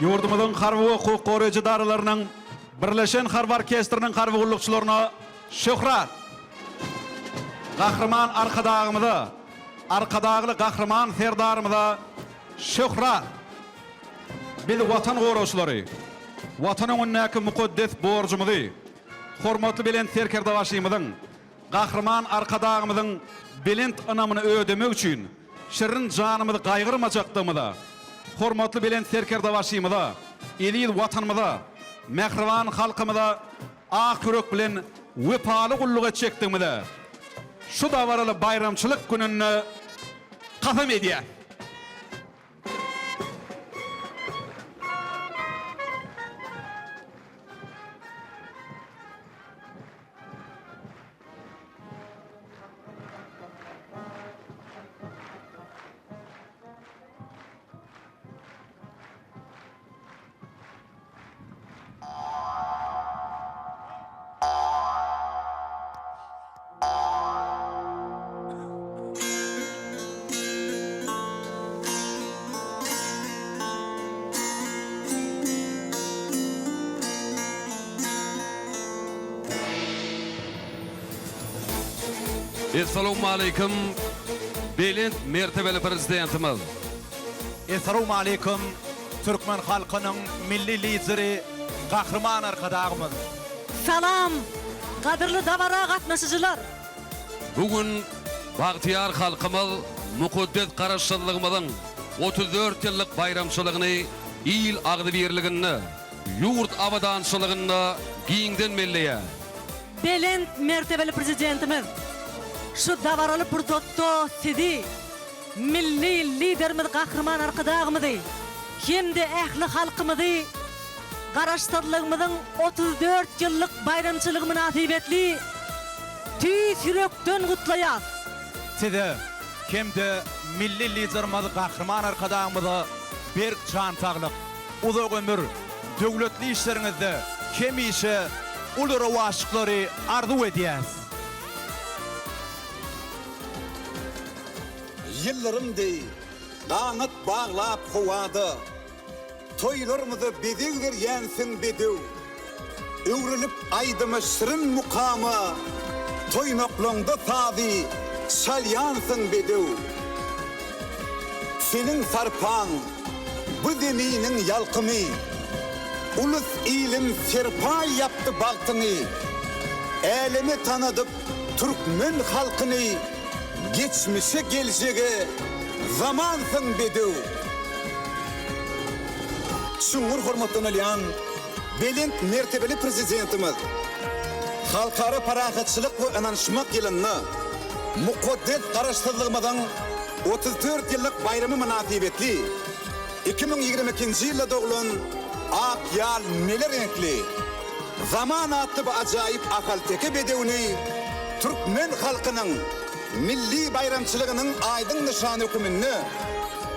Ýurdumyzyň harby we hukuk goraýjy edaralarynyň Birleşen harby orkestriniň harby gullukçylaryna şöhrat! Gahryman Arkadagymyza, Arkadagly Gahryman Serdarymyza şöhrat! Biz Watan goragçylary Watan öňündäki mukaddes borjumyzy hormatly Belent Serkerdebaşymyzyň, Gahryman Arkadagymyzyň belent ynamyny ödemek üçin. şirin janymyzy gaýgyrmajakdygymyza, hormatly Belent Serkerdebaşymyza, eziz Watanymyza, mähriban halkymyza ak ýürek bilen wepaly gulluk etjekdigimize şu dabaraly baýramçylyk gününde kasam edýäs. Essalawmaleýkim, belent mertebeli Prezidentimiz! Essalawmaleýkim, türkmen halkynyň Milli Lideri Gahryman Arkadagymyz! Salam, gadyrly dabara gatnaşyjylar! Bu gün bagtyýar halkymyz mukaddes Garaşsyzlygymyzyň 34 ýyllyk baýramçylygyny il agzybirliginde, ýurt abadançylygynda giňden belleýär. Belent mertebeli Prezidentimiz şu dabaraly pursatda Sizi, Milli Liderimiz Gahryman Arkadagymyzy hem-de ähli halkymyzy Garaşsyzlygymyzyň 34 ýyllyk baýramçylygy mynasybetli tüýs ýürekden gutlaýas. Size hem-de Milli Liderimiz Gahryman Arkadagymyza berk jan saglyk, uzak ömür, döwletli işleriňizde hemişe uly rowaçlyklary arzuw edýäs. Ýyldyrym deý ganat baglap howada, Toýlarymyza bezeg berýänsiň bedew. Öwrülip aýdyma şirin mukama, Toýnaklaňda sazy çalýansyň bedew. Seniň sarpaň bu zeminiň ýalkymy, Ulus-ilim serpaý ýapdy bagtyňy. Äleme tanadyp türkmen halkyny, Geçmişe geljege zamansyň bedew. Çuňňur hormatlanylýan belent mertebeli Prezidentimiz Halkara parahatçylyk we ynanyşmak ýylynda mukaddes Garaşsyzlygymyzyň 34 ýyllyk baýramy mynasybetli 2022-nji ýylda doglan ak ýal mele reňkli Zaman atly bu ajaýyp ahalteke bedewini türkmen halkynyň milli baýramçylygynyň aýdyň nyşany höküminde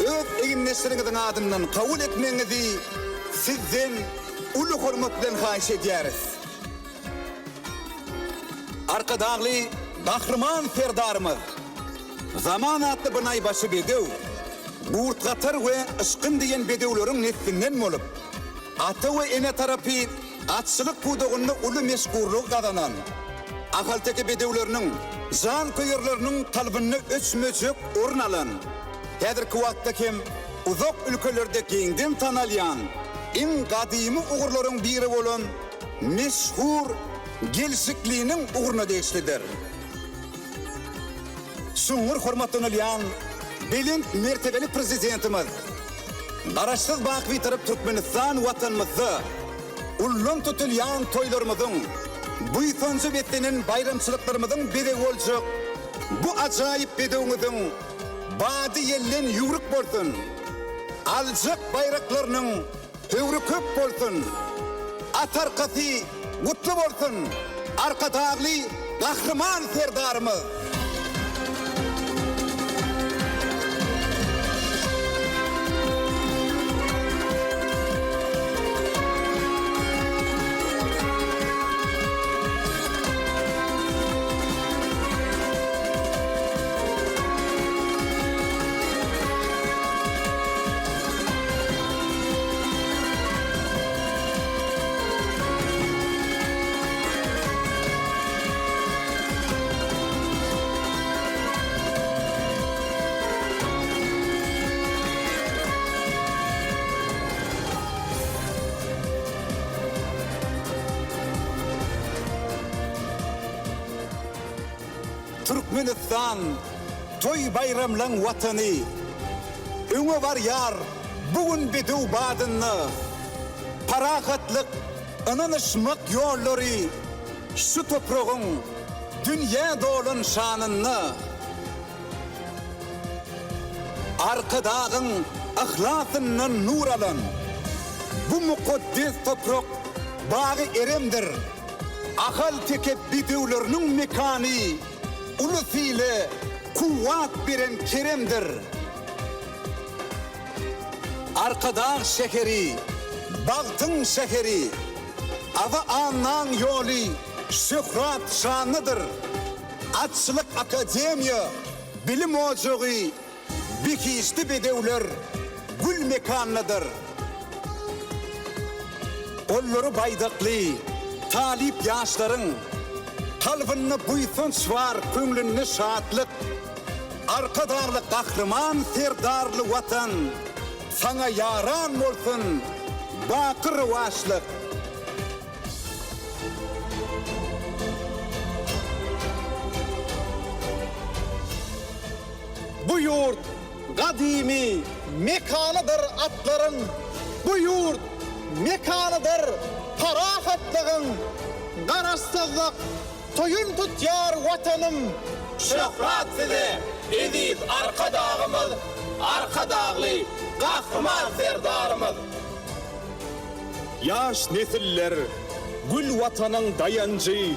öz egindeşleriňiziň adyndan kabul etmegiňizi Sizden uly hormat bilen haýyş edýäris. Arkadagly Gahryman Serdarymyz Zaman atly bu naýbaşy bedew Gurt gatar we Yşgyn diýen bedewleriň neslinden bolup, ata we ene tarapy atçylyk pudagynda uly meşhurlygy gazanan ahalteke bedewleriniň janköýerleriniň kalbynda öçmejek orun alan, häzirki wagtda hem uzak ülkelerde giňden tanalýan iň gadymy ugurlaryň biri bolan meşhur gelşikliniň ugruna degişlidir. Çuňňur hormatlanylýan belent mertebeli Prezidentimiz Garaşsyz baky Bitarap Türkmenistan Watanymyzda ullan tutulýan toýlarymyzyň, buýsanja beslenen baýramçylyklarymyzyň bezegi boljak bu ajaýyp bedewiňiziň bady ýelden ýüwrük bolsun! Aljak baýraklarynyň Höwri köp bolsun! At arkasy gutly bolsun! Arkadagly Gahryman Serdarymyz! Türkmenistan! Toý-baýramlaň Watany. Öňe barýar bu gün bedew badynda. Parahatlyk, ynanyşmak ýollary şu topragyň dünýä dolan şanynda. Arkadagyň yhlasyndan nur alan bu mukaddes toprak bagy-eremdir. Ahalteke bedewleriniň mekany ulus-ile kuwwat beren keremdir. Arkadag şäheri, bagtyň şäheri, Aba Annaň ýoly şöhrat-şanlydyr. Atçylyk akademiýa bilim ojagy behişdi bedewler gül mekandadyr. Gollary baýdakly talyp ýaşlaryň kalbynda buýsanç bar, köňlünde şatlyk. Arkadagly Gahryman Serdarly Watan saňa ýaran bolsun, baky rowaçlyk! Bu ýurt gadymy mekanydyr atlaryň, Bu ýurt mekanydyr parahatlygyň, Garaşsyzlyk toýun tutýar Watanym. Şöhrat size, eziz Arkadagymyz, Arkadagly Gahryman Serdarymyz! Ýaş nesiller gül Watanyň daýanjy,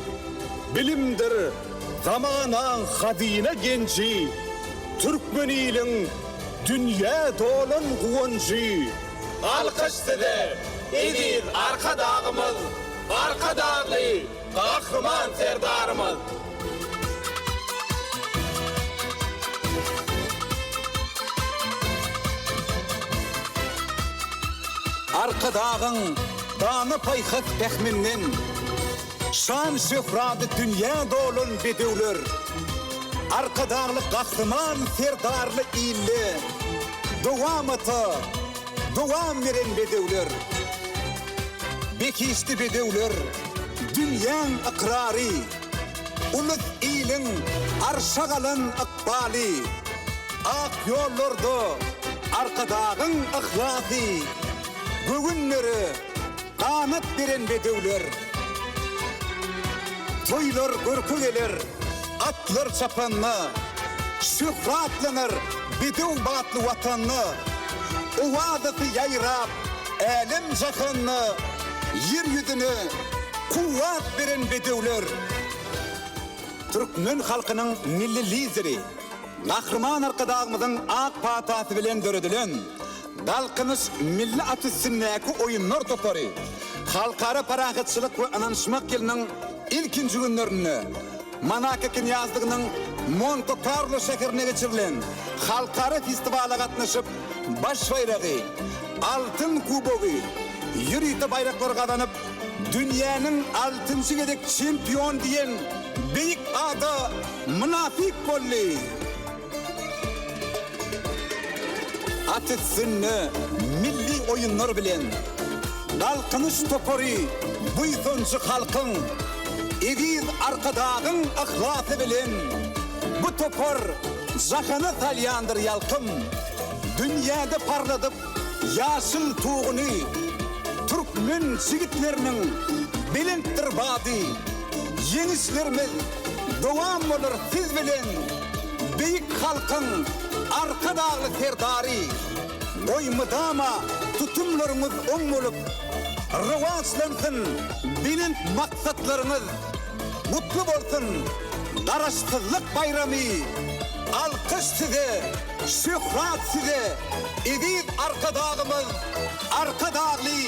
Bilimdir zamanaň hazyna genji, Türkmen iliň dünýä dolan guwanjy. Alkyş size, eziz Arkadagymyz, Arkadagly Gahryman Serdarymyz! Arkadagyň dana paýhas pähminden şan-şöhrady dünýä dolan bedewler Arkadagly Gahryman Serdarly ilde dowamata dowam beren bedewler. Behişdi bedewler dünýäň ykrary, Ulus iliň arşa galan ykbaly, Ak ýollarda Arkadagyň yhlasy, Göwünlere ganat beren bedewler. Toýlar görke geler, atlar çapanda, Şöhratlanar bedew batly Watanda, Owazasy ýaýrap älem-jahanda, Ýer ýüzüne kuwwat beren bedewler. Türkmen halkynyň Milli Lideri Gahryman Arkadagymyzyň ak patasy bilen döredilen Galkynyş milli at üstündäki oýunlar topary Halkara parahatçylyk we ynanyşmak ýylynyň ilkinji günlerinde Monako Knýazlygynyň Monte-Karlo şäherinde geçirilen halkara festiwala gatnaşyp, baş baýragy, Altyn kubogy, ýörite baýraklary gazanyp, dünýäniň altynjy gezek çempion diýen beýik ada mynasyp boldy. At üstünde milli oýunlar bilen Galkynyş topary buýsanjy halkyň, eziz Arkadagyň yhlasy bilen bu topar jahana salýandyr ýalkym, dünýäde parladyp ýaşyl tuguny, türkmen jigitleriniň belentdir bady, ýeňişlerimiz dowam bolar siz bilen, Beýik halkyň Arkadagly Serdary, goý mydama tutumlaryňyz oň bolup, rowaçlansyn belent maksatlaryňyz! Gutly bolsun Garaşsyzlyk baýramy! Alkyş size, şöhrat size, eziz Arkadagymyz, Arkadagly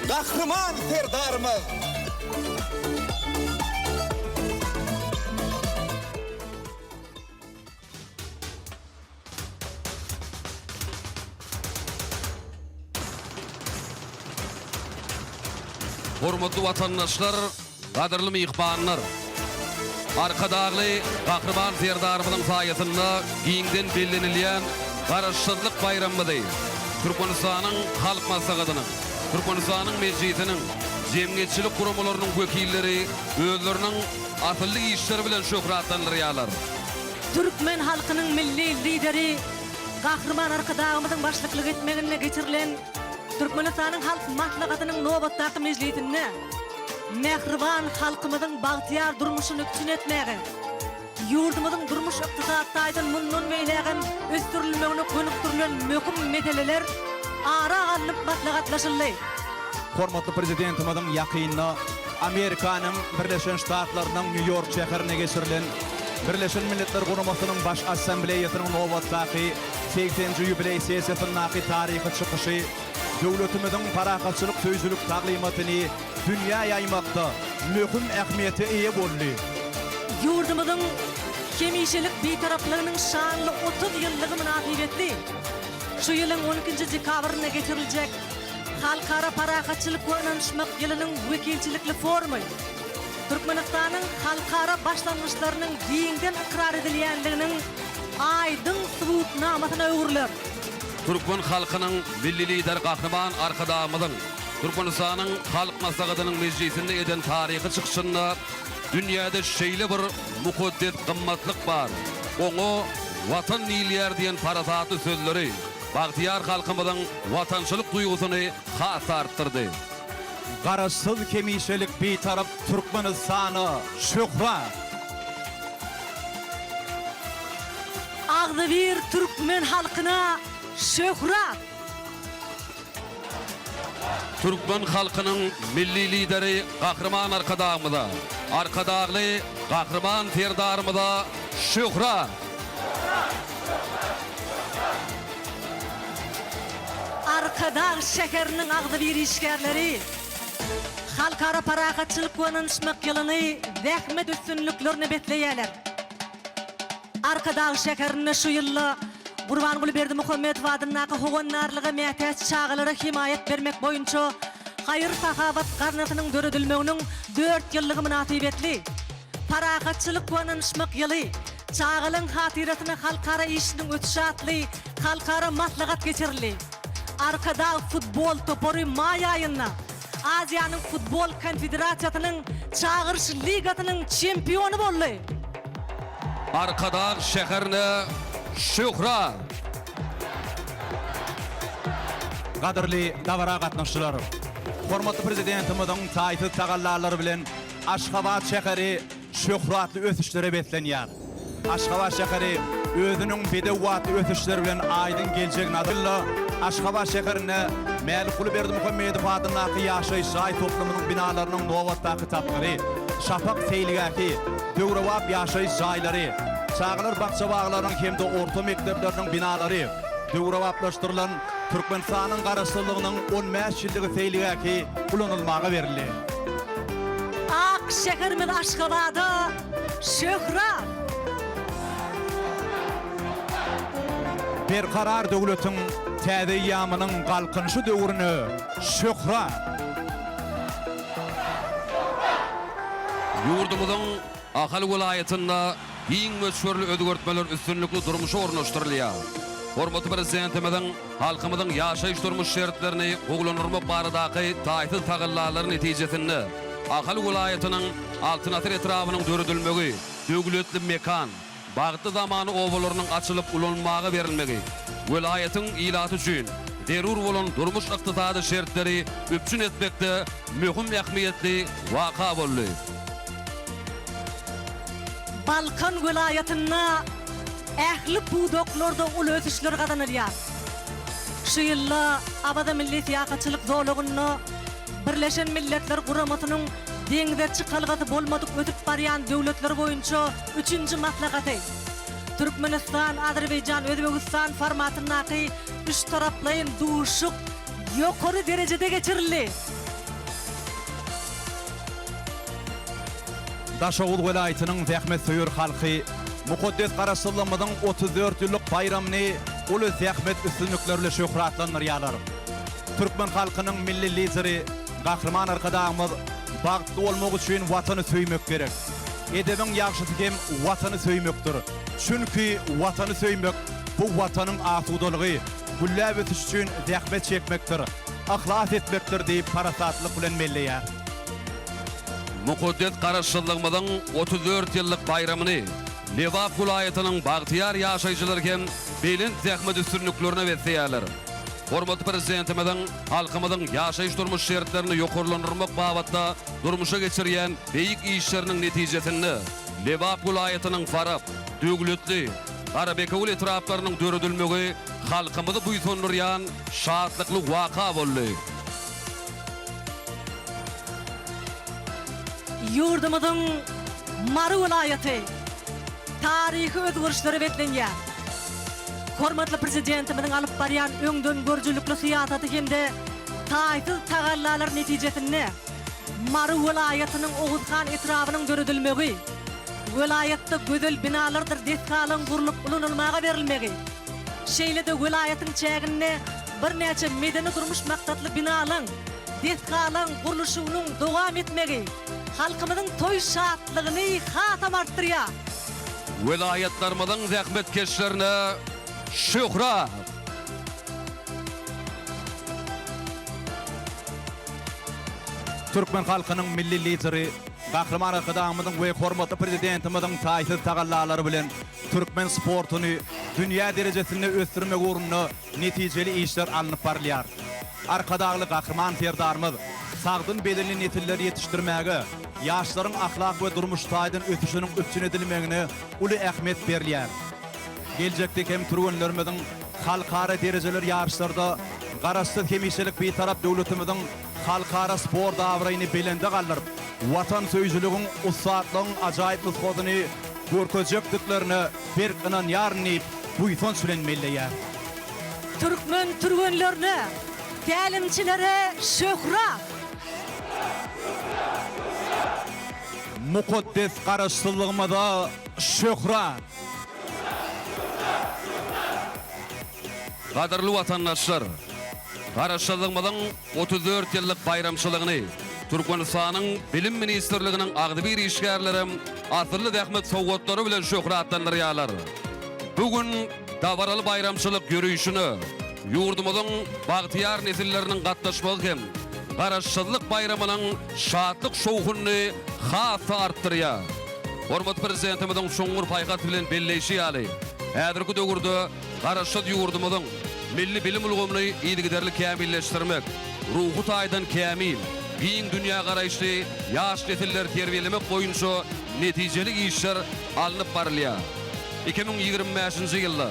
Gahryman Serdarymyz! Hormatly watandaşlar, gadyrly myhmanlar! Arkadagly Gahryman Serdarymyzyň saýasynda giňden bellenilýän Garaşsyzlyk baýramymyzy Türkmenistanyň Halk Maslahatynyň, Türkmenistanyň Mejlisiniň, jemgyýetçilik guramalarynyň wekilleri özleriniň asylly işleri bilen şöhratlandyrýarlar. Türkmen halkynyň Milli Lideri Gahryman Arkadagymyzyň başlyklyk etmeginde geçirilen Türkmenistanyň Halk Maslahatynyň nobatdaky mejlisinde mähriban halkymyzyň bagtyýar durmuşyny üpjün etmäge, ýurdumyzyň durmuş-ykdysady taýdan mundan beýlägem ösdürilmegine gönükdirilen möhüm meseleler ara alnyp maslahatlaşyldy. Hormatly Prezidentimiziň ýakynda Amerikanyň Birleşen Ştatlarynyň Nýu-Ýork şäherinde geçirilen Birleşen Milletler Guramasynyň Baş Assambleýasynyň nobatdaky segseninji ýubileý sessiýasyndaky taryhy çykyşy döwletimiziň parahatçylyk söýüjilik taglymatyny dünýä ýaýmakda möhüm ähmiýete eýe boldy. Ýurdumyzyň hemişelik Bitaraplygynyň şanly 30 ýyllygy mynasybetli şu ýylyň on ikinji dekabrynda geçiriljek Halkara parahatçylyk we ynanyşmak ýylynyň wekilçilikli forumy Türkmenistanyň halkara başlangyçlarynyň giňden ykrar edilýändiginiň aýdyň subutnamasyna öwrüler. Türkmen halkynyň Milli Lideri Gahryman Arkadagymyzyň Türkmenistanyň Halk Maslahatynyň mejlisinde eden taryhy çykyşynda Dünýäde şeýle bir mukaddes gymmatlyk bar, oňa Watan diýilýär diýen parasatly sözleri bagtyýar halkymyzyň watançylyk duýgusyny has-da artdyrdy. Garaşsyz hemişelik Bitarap Türkmenistana şöhrat! Agzybir türkmen halkyna şöhrat! Türkmen halkynyň Milli Lideri Gahryman Arkadagymyza, Arkadagly Gahryman Serdarymyza şöhrat! Arkadag şäheriniň agzybir işgärleri Halkara parahatçylyk we ynanyşmak ýylyny zähmet üstünliklerine besleýärler. Arkadag şäherinde şu ýylda Gurbanguly Berdimuhamedow adyndaky Howandarlyga mätäç çagalara hemaýat bermek boýunça haýyr-sahawat gaznasynyň döredilmeginiň dört ýyllygy mynasybetli Parahatçylyk we ynanyşmak ýyly, çagalaryň hatyrasyna halkara işiniň ösüşi atly halkara maslahat geçirildi. Arkadag futbol topary maý aýynda Aziýanyň futbol konfederasiýasynyň Çagyryş ligasynyň çempiony boldy. Arkadag şäherine şöhrat! Gadyrly dabara gatnaşyjylar! Hormatly Prezidentimiziň taýsyz tagallalary bilen Aşgabat şäheri şöhratly ösüşlere beslenýär. Aşgabat şäheri özüniň bedew atly ösüşleri bilen aýdyň geljegini Ýylda Aşgabat şäherinde Mälikguly Berdimuhamedow adyndaky ýaşaýyş jaý toplumynyň binalarynyň nobatdaky tapgyry, Şapak seýilgähi, döwrebap ýaşaýyş jaýlary, çagalar bakja-baglarynyň hem-de orta mekdepleriniň binalary, döwrebaplaşdyrylan Türkmenistanyň Garaşsyzlygynyň on bäş ýyllygy seýilgähi ulanylmaga berildi. Ak şäherimiz Aşgabada şöhrat! Berkarar döwletiň täze eýýamynyň Galkynyşy döwrüne şöhrat! Ýurdumyzyň Ahal welaýatynda giň möçberli özgertmeler üstünlikli durmuşa ornaşdyrylýar. Hormatly Prezidentimiziň halkymyzyň ýaşaýyş-durmuş şertlerini gowulandyrmak baradaky taýsyz tagallalary netijesinde Ahal welaýatynyň Altyn asyr etrabynyň döredilmegi, Döwletli mekan, Bagtly zaman obalarynyň açylyp ulanylmaga berilmegi welaýatyň ilaty üçin zerur bolan durmuş-ykdysady şertleri üpjün etmekde möhüm ähmiýetli waka boldy. Balkan welaýatynda ähli pudaklarda uly ösüşler gazanylýar. Şu ýylda Awaza milli syýahatçylyk zolagynda Birleşen Milletler Guramasynyň deňze çykalgasy bolmadyk ösüp barýan döwletler boýunça üçünji maslahaty, Türkmenistan, Azerbaýjan, Özbegistan formatyndaky üçtaraplaýyn duşuşyk ýokary derejede geçirildi. Daşoguz welaýatynyň zähmetsöýer halky mukaddes Garaşsyzlygymyzyň 34 ýyllyk baýramyny uly zähmet üstünlikleri bilen şöhratlandyrýarlar. Türkmen halkynyň Milli Lideri Gahryman Arkadagymyz Bagtly bolmak üçin Watany söýmek gerek. Edebiň ýagşysy hem Watany söýmekdir. Çünki Watany söýmek, bu Watanyň asudalygy, gülläp ösüşi üçin zähmet çekmekdir, yhlas etmekdir diýip parasatlylyk bilen belleýär. Mukaddes Garaşsyzlygymyzyň 34 ýyllyk baýramyny. Lebap welaýatynyň bagtyýar ýaşaýjylary hem belent zähmet üstünliklerine besleýärler. Hormatly Prezidentimiziň halkymyzyň ýaşaýyş-durmuş şertlerini ýokarlandyrmak babatda durmuşa geçirýän beýik işleriniň netijesinde Lebap welaýatynyň Farap, Döwletli, Garabekewül etraplarynyň döredilmegi halkymyzy buýsandyrýan şatlykly waka boldy. Ýurdumyzyň Mary welaýaty taryhy özgerişlere beslenýär. Hormatly Prezidentimiziň alyp barýan öňdengörüjilikli syýasaty hem-de taýsyz tagallalary netijesinde Mary welaýatynyň Oguzhan etrabynyň döredilmegi, welaýatda gözel binalardyr desgalaryň gurlup ulanylmaga berilmegi, şeýle-de welaýatyň çäginde birnäçe medeni-durmuş maksatly binalaryň, desgalaryň gurluşygynyň dowam etmegi halkymyzyň toý şatlygyny hasam artdyrýar. Welaýatlarymyzyň zähmetkeşlerine şöhrat! Türkmen halkynyň Milli Lideri Gahryman Arkadagymyzyň we hormatly Prezidentimiziň taýsyz tagallalary bilen türkmen sportuny dünýä derejesinde ösdürmek ugrunda netijeli işler alnyp barylýar. Arkadagly Gahryman Serdarymyz sagdyn bedenli nesilleri ýetişdirmäge, ýaşlaryň ahlak we durmuş taýdan ösüşiniň üpjün edilmegine uly ähmiýet berilýär. Geljekde hem türgenlerimiziň halkara derejeler ýaryşlarda Garaşsyz, hemişelik Bitarap döwletimiziň halkara sport abraýyny belende galdyryp, watansöýüjiligiň, ussatlygyň ajaýyp nusgasyny görkezjekdiklerine berk ynanýaryn diýip, buýsanç bilen belleýär. Türkmen türgenlerine, tälimçilere şöhrat! Mukaddes Garaşsyzlygymyza şöhrat! Gadyrly watandaşlar! Garaşsyzlygymyzyň 34 ýyllyk baýramçylygyny Türkmenistanyň Bilim ministrliginiň agzybir işgärlerem asylly zähmet sowgatlary bilen şöhratlandyrýarlar. Bu gün dabaraly baýramçylyk ýörişine ýurdumyzyň bagtyýar nesilleriniň gatnaşmagy hem Garaşsyzlyk baýramynyň şatlyk-şowhunyny has-da artdyrýar. Hormatly Prezidentimiziň çuňňur paýhas bilen belleýşi ýaly, häzirki döwürde Garaşsyz ýurdumyzyň milli bilim ulgamyny yzygiderli kämilleşdirmek, ruhy taýdan kämil, giň dünýägaraýyşly ýaş nesilleri terbiýelemek boýunça netijeli işler alnyp barylýar. 2025-nji ýylda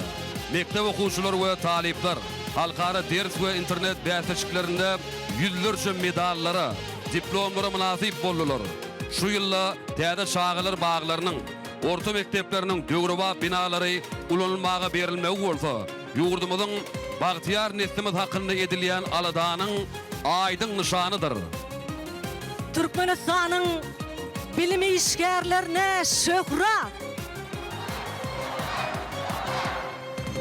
mekdep okuwçylary we talyplar halkara ders we internet bäsleşiklerinde ýüzlerçe medallara, diplomlara mynasyp boldular. Şu ýylda täze çagalar baglarynyň, orta mekdepleriniň döwrebap binalary ulanylmaga berilmegi bolsa, ýurdumyzyň bagtyýar neslimiz hakynda edilýän aladanyň aýdyň nyşanydyr. Türkmenistanyň bilim işgärlerine şöhrat!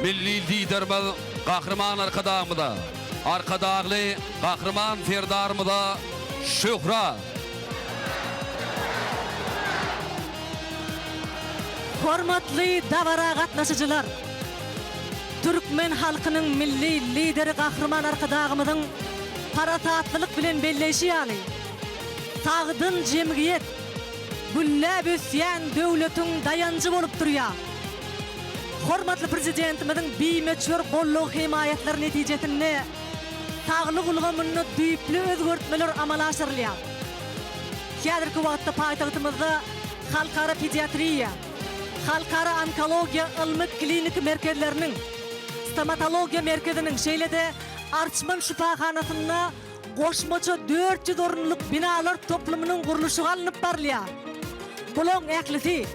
Milli Liderimiz Gahryman Arkadagymyza, Arkadagly Gahryman Serdarymyza şöhrat! Hormatly dabara gatnaşyjylar! Türkmen halkynyň Milli Lideri Gahryman Arkadagymyzyň parasatlylyk bilen belleýşi ýaly, sagdyn jemgyýet gülläp ösýän döwletiň daýanjy bolup durýar. Hormatly Prezidentimiziň bimöçber goldaw-hemaýatlary netijesinde saglyk ulgamynda düýpli özgertmeler amala aşyrylýar. Häzirki wagtda paýtagtymyzda Halkara pediatriýa, Halkara onkologiýa ylmy-kliniki merkezleriniň, Stomatologiýa merkeziniň, şeýle-de Arçman şypahanasynda goşmaça 400 orunlyk binalar toplumynyň gurluşygy alnyp barylýar. Bularyň ählisi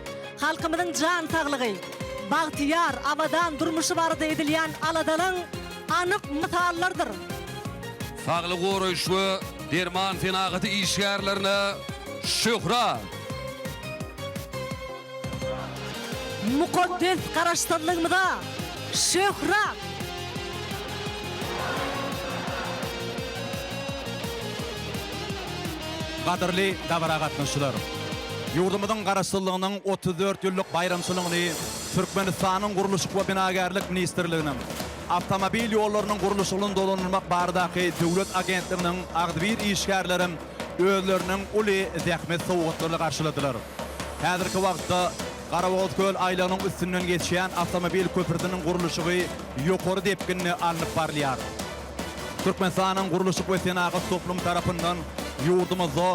halkymyzyň jan saglygy, bagtyýar, abadan durmuşy barada edilýän aladalaryň anyk mysallarydyr. Saglygy goraýyş we derman senagaty işgärlerine şöhrat! Mukaddes Garaşsyzlygymyza şöhrat! Gadyrly dabara gatnaşyjylar! Ýurdumyzyň Garaşsyzlygynyň 34 ýyllyk baýramçylygyny Türkmenistanyň Gurluşyk we binagärlik ministrliginiň, Awtomobil ýollarynyň gurluşygyny dolandyrmak baradaky döwlet agentliginiň agzybir işgärlerem özleriniň uly zähmet sowgatlaryny garşyladylar. Häzirki wagtda. Garabogazköl aýlagynyň üstünden geçýän awtomobil köprüsiniň gurluşygy ýokary depginde alnyp barylýar. Türkmenistanyň gurluşyk we senagat toplumy tarapyndan ýurdumyzda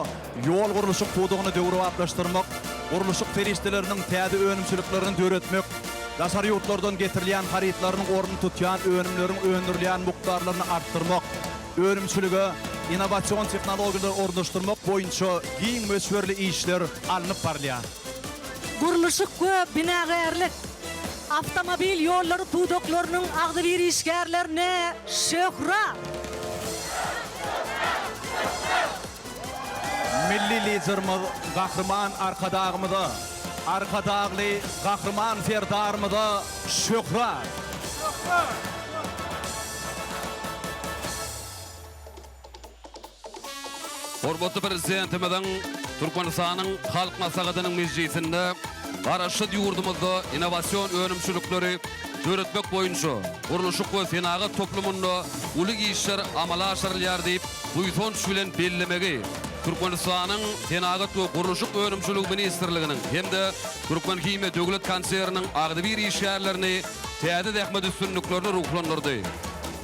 ýol gurluşyk pudagyny döwrebaplaşdyrmak, gurluşyk serişdeleriniň täze önümçiliklerini döretmek, daşary ýurtlardan getirilýän harytlaryň ornuny tutýan önümleriň öndürilýän mukdarlaryny artdyrmak, önümçilige innowasion tehnologiýalary ornaşdyrmak boýunça giň möçberli işler alnyp barylýar. Gurluşyk we binagärlik, awtomobil ýollary pudaklarynyň agzybir işgärlerine şöhrat! Milli Liderimiz Gahryman Arkadagymyza, Arkadagly Gahryman Serdarymyza şöhrat! Hormatly Prezidentimiziň Türkmenistanyň Halk Maslahatynyň mejlisinde Garaşsyz ýurdumyzda innowasion önümçilikleri döretmek boýunça gurluşyk we senagat toplumynda uly işler amala aşyrylýar diýip buýsanç bilen bellemegi Türkmenistanyň Senagat we gurluşyk önümçiligi ministrliginiň hem-de Türkmenhimiýa döwlet konserniniň agzybir işgärlerini täze zähmet üstünliklerine ruhlandyrdy.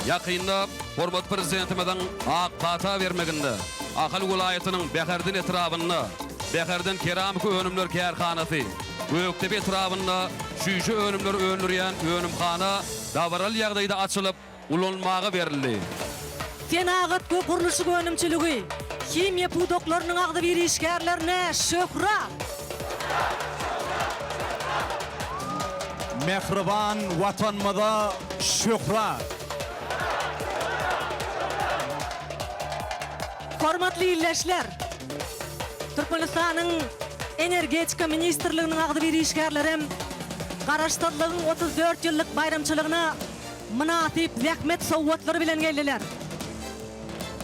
Ýakynda hormatly Prezidentimiziň ak pata bermeginde Ahal welaýatynyň Bäherden etrabynda Bäherden keramika önümler kärhanasy, Gökdepe etrabynda çüýşe önümleri öndürýän önümhana dabaraly ýagdaýda açylyp, ulanmaga berildi. Senagat we gurluşyk önümçiligi, himiýa pudaklarynyň agzybir işgärlerine şöhrat! Mähriban Watanymyza şöhrat! Hormatly ildeşler! Türkmenistanyň Energetika ministrliginiň agzybir işgärlerem Garaşsyzlygyň 34 ýyllyk baýramçylygyna mynasyp zähmet sowgatlary bilen geldiler.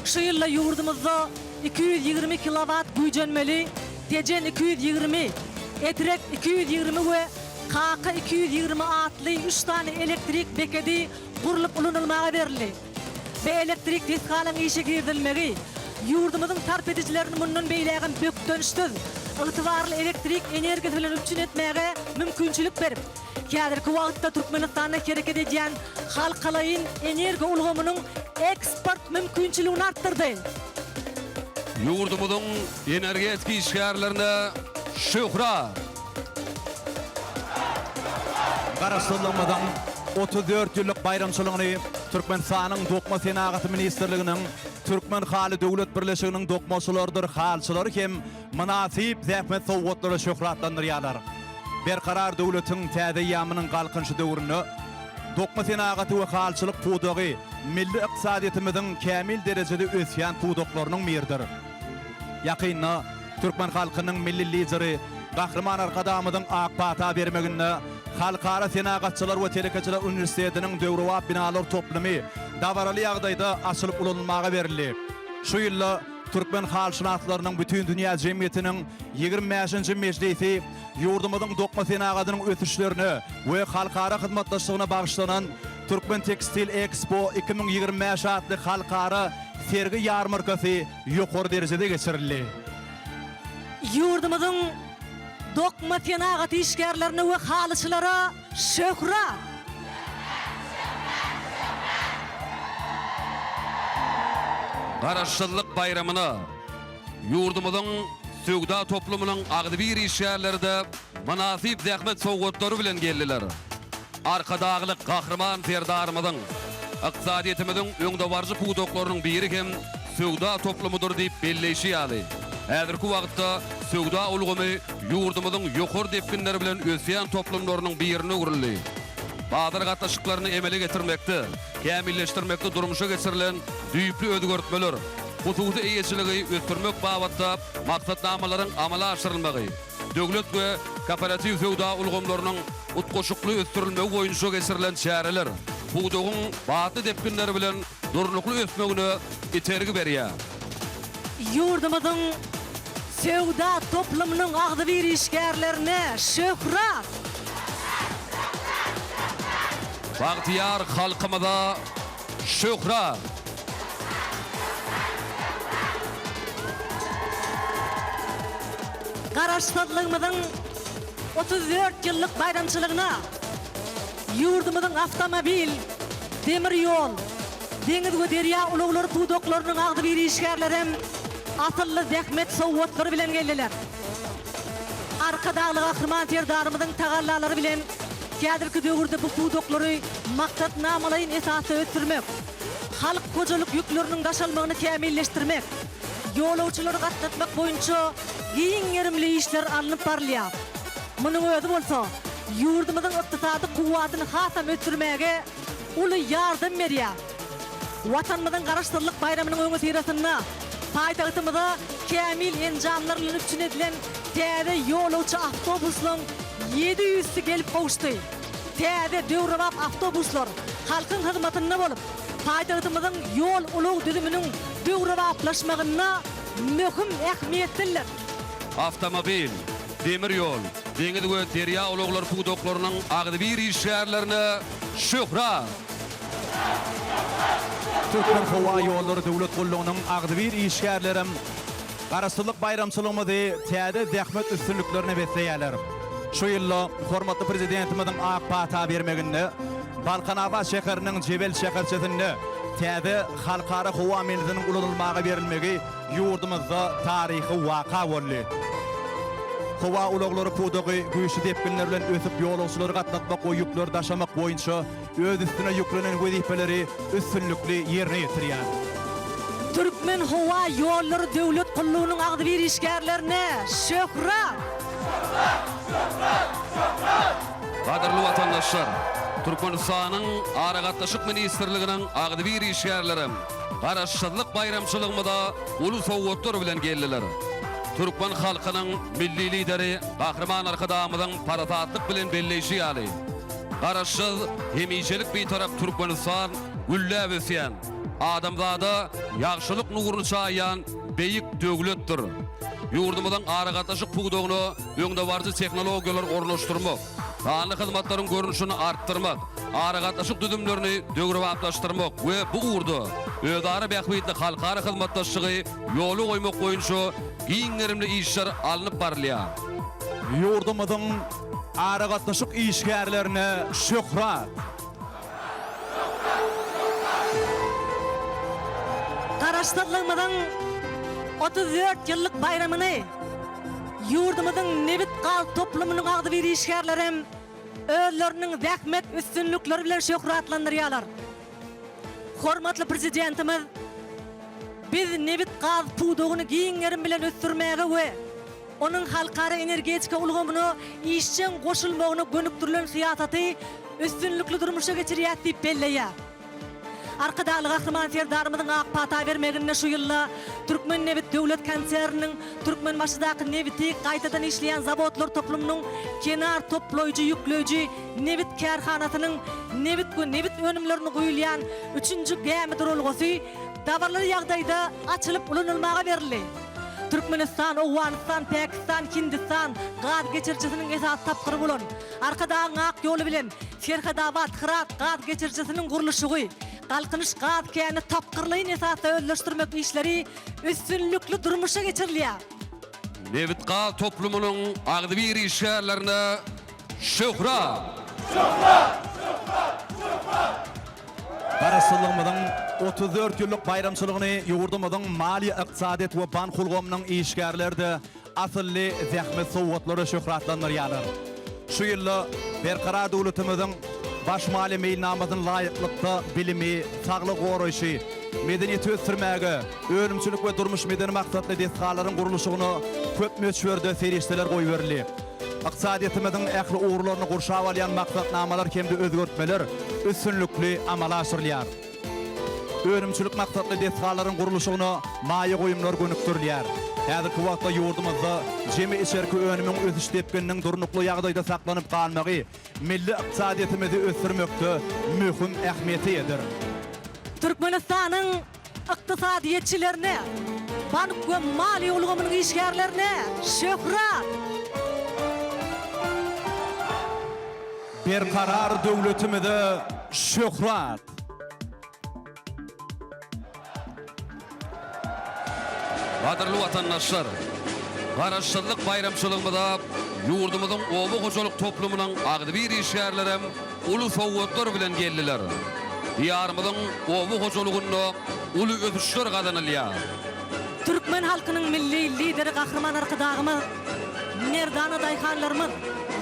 Şu ýylda ýurdumyzda 220 kilowat güýjenmeli Tejen 220, Etrek 220 we Kaka 220 atly üç sany elektrik bekedi gurlup ulanylmaga berildi. Bu elektrik desgalaryň işe girizilmegi ýurdumyzyň sarp edijilerini mundan beýlägem bökdençsiz, ygtybarly elektrik energiýasy bilen üpjün etmäge mümkinçilik berip, häzirki wagtda Türkmenistanda hereket edýän halkalaýyn energiýa ulgamynyň eksport mümkinçiligini artdyrdy. Ýurdumyzyň energetika işgärlerine şöhrat! Garaşsyzlygymyzyň 34 ýyllyk baýramçylygyny Türkmenistanyň Dokma senagaty ministrliginiň Türkmen haly döwlet birleşiginiň dokmaçylarydyr halyçylary hem mynasyp zähmet sowgatlary şöhratlandyrýarlar. Berkarar döwletiň täze eýýamynyň Galkynyşy döwründe dokma senagaty we halyçylyk pudagy milli ykdysadyýetimiziň kämil derejede ösýän pudaklarynyň biridir. Ýakynda Türkmen halkynyň Milli Lideri Gahryman Arkadagymyzyň ak pata bermeginde Halkara senagatçylar we telekeçiler uniwersitetiniň döwrebap binalar toplumy dabaraly ýagdaýda açylyp ulanylmaga berildi. Şu ýylda Türkmen halyşynaslarynyň bütindünýä jemgyýetiniň 25-nji mejlisi ýurdumyzyň dokma senagatynyň ösüşlerine we halkara hyzmatdaşlygyna bagyşlanan Türkmen Tekstil Ekspo 2025 atly halkara sergi-ýarmarkasy ýokary derejede geçirildi. Ýurdumyzyň dokma senagaty işgärlerine we halyçylara şöhrat! Garaşsyzlyk baýramyna ýurdumyzyň söwda toplumynyň agzybir işgärleri-de mynasyp zähmet sowgatlary bilen geldiler. Arkadagly Gahryman Serdarymyzyň ykdysadyýetimiziň öňdebaryjy pudaklarynyň biri hem söwda toplumydyr diýip belleýşi ýaly, häzirki wagtda söwda ulgamy ýurdumyzyň ýokary depginler bilen ösýän toplumlarynyň birine öwrüldi. Bazar gatnaşyklaryny emele getirmekde, kämilleşdirmekde durmuşa geçirilen düýpli özgertmeler, hususy eýeçiligi ösdürmek babatda maksatnamalaryň amala aşyrylmagy, döwlet we kooperatiw söwda ulgamlarynyň utgaşykly ösdürilmegi boýunça geçirilen çäreler pudagyň batly depginler bilen durnukly ösmegine itergi berýär. Ýurdumyzyň söwda toplumynyň agzybir işgärlerine şöhrat! Bagtyýar halkymyza Şöhrat! Garaşsyzlygymyzyň. 34 ýyllyk baýramçylygyna ýurdumyzyň awtomobil, demir ýol, deňiz we derýa ulaglary pudaklarynyň agzybir işgärlerem asylly zähmet sowgatlary bilen geldiler. Arkadagly Gahryman Serdarymyzyň tagallalary bilen häzirki döwürde bu pudaklary maksatnamalaýyn esasda ösdürmek, halk hojalyk ýükleriniň daşalmagyny kämilleşdirmek, ýolagçylary gatnatmak boýunça giň gerimli işler alnyp barylýar. Munuň özi bolsa ýurdumyzyň ykdysady kuwwatyny hasam ösdürmäge uly ýardam berýär. Watanymyzyň Garaşsyzlyk baýramynyň öňüsyrasynda paýtagtymyza kämil enjamlar bilen üpjün edilen täze ýolagçy awtobuslaryň 700-si gelip gowuşdy. Täze, döwrebap awtobuslar halkyň hyzmatynda bolup, paýtagtymyzyň ýol-ulag düzüminiň döwrebaplaşmagynda möhüm ähmiýetlidir. Awtomobil, demir ýol, deňiz we derýa ulaglary pudaklarynyň agzybir işgärlerine şöhrat! Türkmenhowaýollary döwlet gullugynyň agzybir işgärlerem Garaşsyzlyk baýramçylygymyzy täze zähmet üstünliklerine besleýärler. Şu ýylda hormatly Prezidentimiziň ak pata bermeginde Balkanabat şäheriniň Jebel şäherçesinde täze Halkara howa menziliniň ulanylmaga berilmegi ýurdumyzda taryhy waka boldy. Howa ulaglary pudagy güýçli depginler bilen ösüp, ýolagçylary gatnatmak we ýükleri daşamak boýunça öz üstüne ýüklenen wezipeleri üstünlikli ýerine ýetirýär. Türkmenhowaýollary döwlet gullugynyň agzybir işgärlerine şöhrat! Şöhrat! Şöhrat! Şöhrat! Gadyrly watandaşlar! Türkmenistanyň Aragatnaşyk ministrliginiň agzybir işgärlerem Garaşsyzlyk baýramçylygymyza uly sowgatlar bilen geldiler. Türkmen halkynyň Milli Lideri Gahryman Arkadagymyzyň parasatlyk bilen belleýşi ýaly, Garaşsyz, hemişelik Bitarap Türkmenistan gülläp ösýän, adamzada ýagşylyk nuruny çaýýan beýik döwletdir. Ýurdumyzyň aragatnaşyk pudagyna öňdebaryjy tehnologiýalary ornaşdyrmak, sanly hyzmatlaryň görnüşini artdyrmak, aragatnaşyk düzümlerini döwrebaplaşdyrmak we bu ugurda özara bähbitli halkara hyzmatdaşlygy ýola goýmak boýunça giň gerimli işler alnyp barylýar. Ýurdumyzyň aragatnaşyk işgärlerine şöhrat! Garaşsyzlygymyzyň 34 ýyllyk baýramyny ýurdumyzyň nebit-gaz toplumynyň agzybir işgärlerem özleriniň zähmet üstünlikleri bilen şöhratlandyrýarlar. Hormatly Prezidentimiz Biz nebit-gaz pudagyny giň gerim bilen ösdürmäge we onuň halkara energetika ulgamyna işjeň goşulmagyna gönükdirilen syýasaty üstünlikli durmuşa geçirýäris diýip belleýär. Arkadagly Gahryman Serdarymyzyň ak pata bermeginde şu ýylda Türkmennebit döwlet konserniniň Türkmenbaşydaky nebiti gaýtadan işleýän zawodlar toplumynyň kenar toplaýjy-ýükleýji nebit kärhanasynyň nebit we nebit önümlerini guýulýan üçünji gämi duralgasy dabaraly ýagdaýda açylyp ulanylmaga berildi. Türkmenistan, Owganystan, Päkistan, Hindistan gaz geçirijisiniň esasy tapgyry bolan Arkadagyň ak ýoly bilen Serhetabat, Hyrat gaz geçirijisiniň gurluşygy, Galkynyş gaz känini tapgyrlaýyn esasda özleşdirmek işleri üstünlikli durmuşa geçirilýär. Nebitgaz toplumynyň agzybir işgärlerine şöhrat! Şöhrat! Şöhrat! Şöhrat! Garaşsyzlygymyzyň 34 ýyllyk baýramçylygyny ýurdumyzyň maliýe-ykdysadyýet we bank ulgamynyň işgärleri-de asylly zähmet sowgatlary şöhratlandyrýarlar. Şu ýylda Berkarar döwletimiziň Baş maliýe meýilnamasyna laýyklykda bilimi, saglygy goraýşy, medeniýeti ösdürmäge, önümçilik we durmuş-medeni maksatly desgalaryň gurluşygyna köp möçberde serişdeler goýberildi. Ykdysadyýetimiziň ähli ugurlaryny gurşap alýan maksatnamalar hem-de özgertmeler üstünlikli amala aşyrylýar. Önümçilik maksatly desgalaryň gurluşygyna maýa goýumlar gönükdirilýär. Häzirki wagtda ýurdumyzda jemi içerki önümiň ösüş depgininiň durnukly ýagdaýda saklanyp galmagy milli ykdysadyýetimizi ösdürmekde möhüm ähmiýete eýedir. Türkmenistanyň Ykdysadyýetçilerine, bank we maliýe ulgamynyň işgärlerine şöhrat! Berkarar döwletimize şöhrat! Gadyrly watandaşlar! Garaşsyzlyk baýramçylygymyza. ýurdumyzyň oba hojalyk toplumynyň agzybir işgärlerem uly sowgatlar bilen geldiler. Diýarymyzyň oba hojalygynda uly ösüşler gazanylýar. Türkmen halkynyň Milli Lideri Gahryman Arkadagymyz, merdana daýhanlarymyz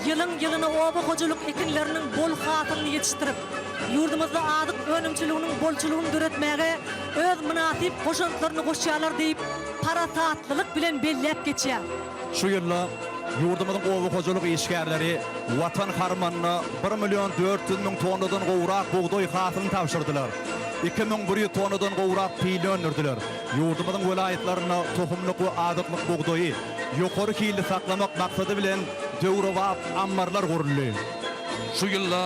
ýylyň-ýylyna oba hojalyk ekinleriniň bol hasylyny ýetişdirip, ýurdumyzda azyk önümçiliginiň bolçulygyny döretmäge öz mynasyp goşantlaryny goşýarlar diýip, parasatlylyk bilen belläp geçýär. Şu ýylda ýurdumyzyň oba hojalyk işgärleri Watan harmanyna bir million 400 müň tonnadan gowrak bugdaý hasylyny tabşyrdylar, 2100 tonnadan gowrak pile öndürdiler. Ýurdumyzyň welaýatlarynda tohumlyk we azyklyk bugdaýy ýokary hilli saklamak maksady bilen döwrebap ammarlar guruldy. Şu ýylda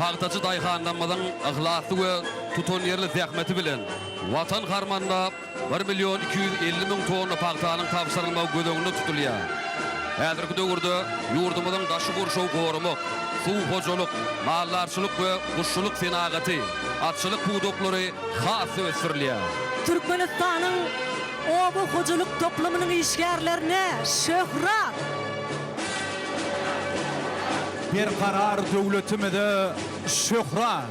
pagtaçy daýhanlarymyzyň yhlasly we tutanýerli zähmeti bilen Watan harmanyna bir million 250 müň tonna pagtanyň tabşyrylmagy göz öňünde tutulýar. Häzirki döwürde ýurdumyzyň daşky gurşawy goramak, suw hojalyk, maldarçylyk we guşçulyk senagaty, atçylyk pudaklary has-da ösdürilýär. Türkmenistanyň oba hojalyk toplumynyň işgärlerine şöhrat! Berkarar döwletimize şöhrat!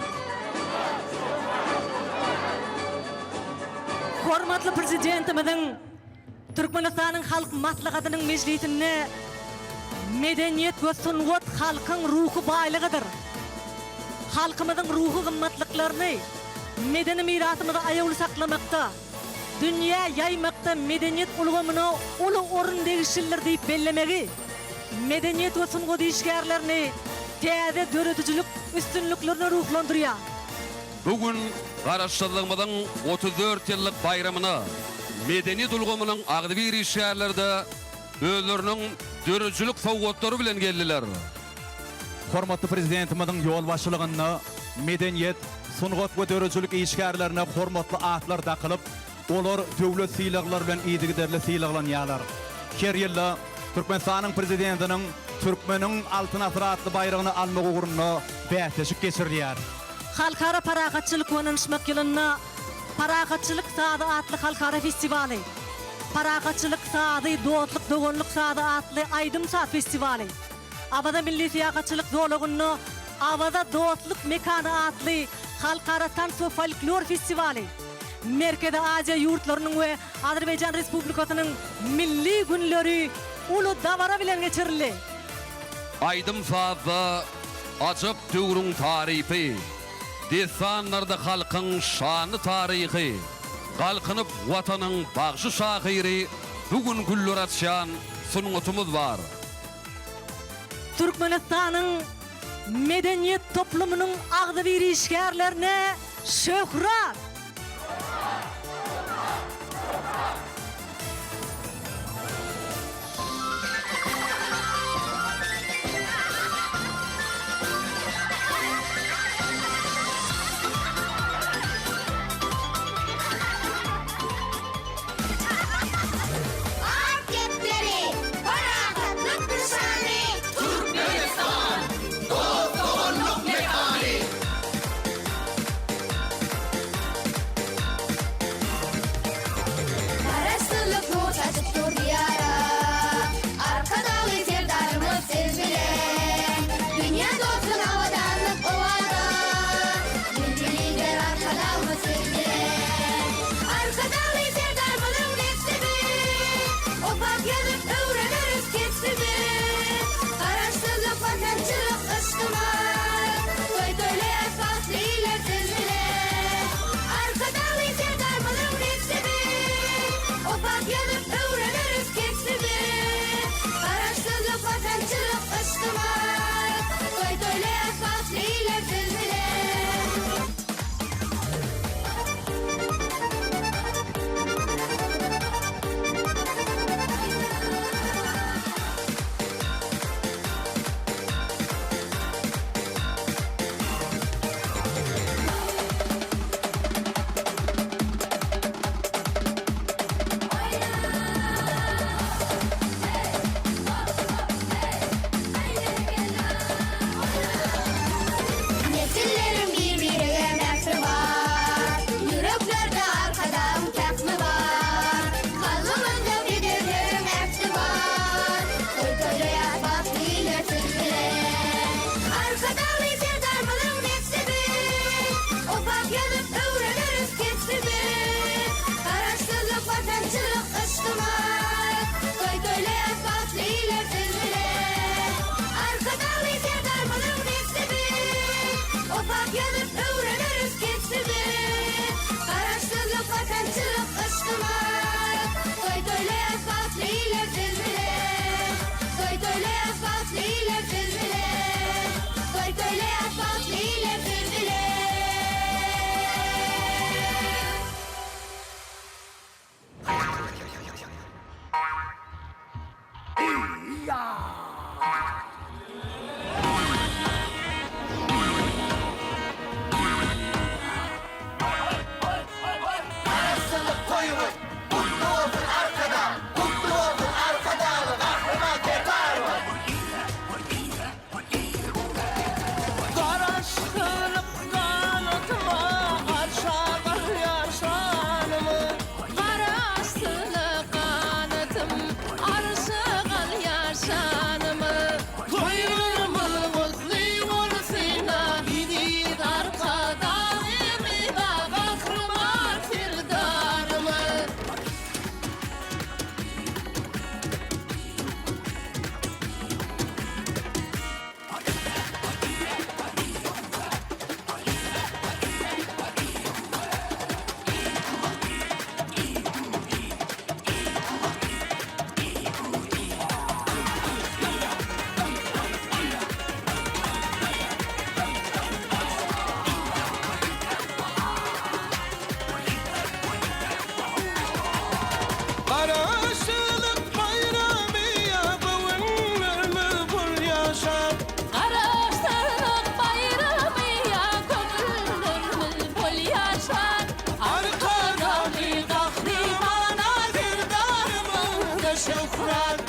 Hormatly Prezidentimiziň Türkmenistanyň Halk Maslahatynyň mejlisinde Medeniýet we sungat halkyň ruhy baýlygydyr. Halkymyzyň ruhy gymmatlyklaryny, medeni mirasymyzy aýawly saklamakda, dünýä ýaýmakda medeniýet ulgamyna uly orun degişlidir diýip bellemegi, medeniýet we sungat işgärlerini täze döredijilik üstünliklerine ruhlandyrýar. Bu gün Garaşsyzlygymyzyň 34 ýyllyk baýramyna medeniýet ulgamynyň agzybir işgärleri-de özleriniň döredijilik sowgatlary bilen geldiler. Hormatly Prezidentimiziň ýolbaşçylygynda medeniýet, sungat we döredijilik işgärlerine hormatly atlar dakylyp, olar döwlet sylaglary bilen yzygiderli sylaglanýarlar. Her ýylda Türkmenistanyň Prezidentiniň Türkmeniň Altyn asyry atly baýragyny almak ugrunda bäsleşik geçirilýär. Halkara parahatçylyk we ynanyşmak ýylynda Parahatçylyk sazy atly halkara festiwaly, Parahatçylyk sazy, dostluk, doganlyk sazy atly aýdym-saz festiwaly, Awaza milli syýahatçylyk zolagynda Awaza dostluk mekany atly halkara tans we folklor festiwaly, Merkezi Aziýa ýurtlarynyň we Azerbaýjan Respublikasynyň milli günleri uly dabara bilen geçirildi. Aýdym-sazda ajap döwrüň tarypy, Dessanlarda halkyň şanly taryhy, Galkynyp Watanyň bagşy-şahyry Bu gün güller açýan sungatymyz bar. Türkmenistanyň medeniýet toplumynyň agzybir işgärlerine şöhrat! Ak kepderi, parahatlyk nyşany. Türkmenistan, dost-doganlyk mekany. Buýsanyp öwreneris kesbimi. Garaşsyzlyk watançylyk yşkymyz. Toý toýlaýas bagtly iller siz bilen. Toý toýlaýas bagtly iller siz bilen. Toý toýlaýas bagtly iller siz bilen. Garaşsyzlyk toýumyz gutly bolsun Arkadag! Gutly bolsun Arkadagly Gahryman Serdarymyz! Garaşsyzlyk ganatyma arşa galýar şanymyz. Garaşsyzlyk ganatym arşa galýar şanymyz. Toýlarymyz gutly bolsun eziz Arkadagymyza Gahryman Serdarymyz. Garaşsyzlyk baýramy ýa göwünlerimiz gül ýaşar. Garaşsyzlyk baýramy ýa köňüllerimiz bol ýaşar. Arkadagly Gahrymana Serdarymyza şöhrat.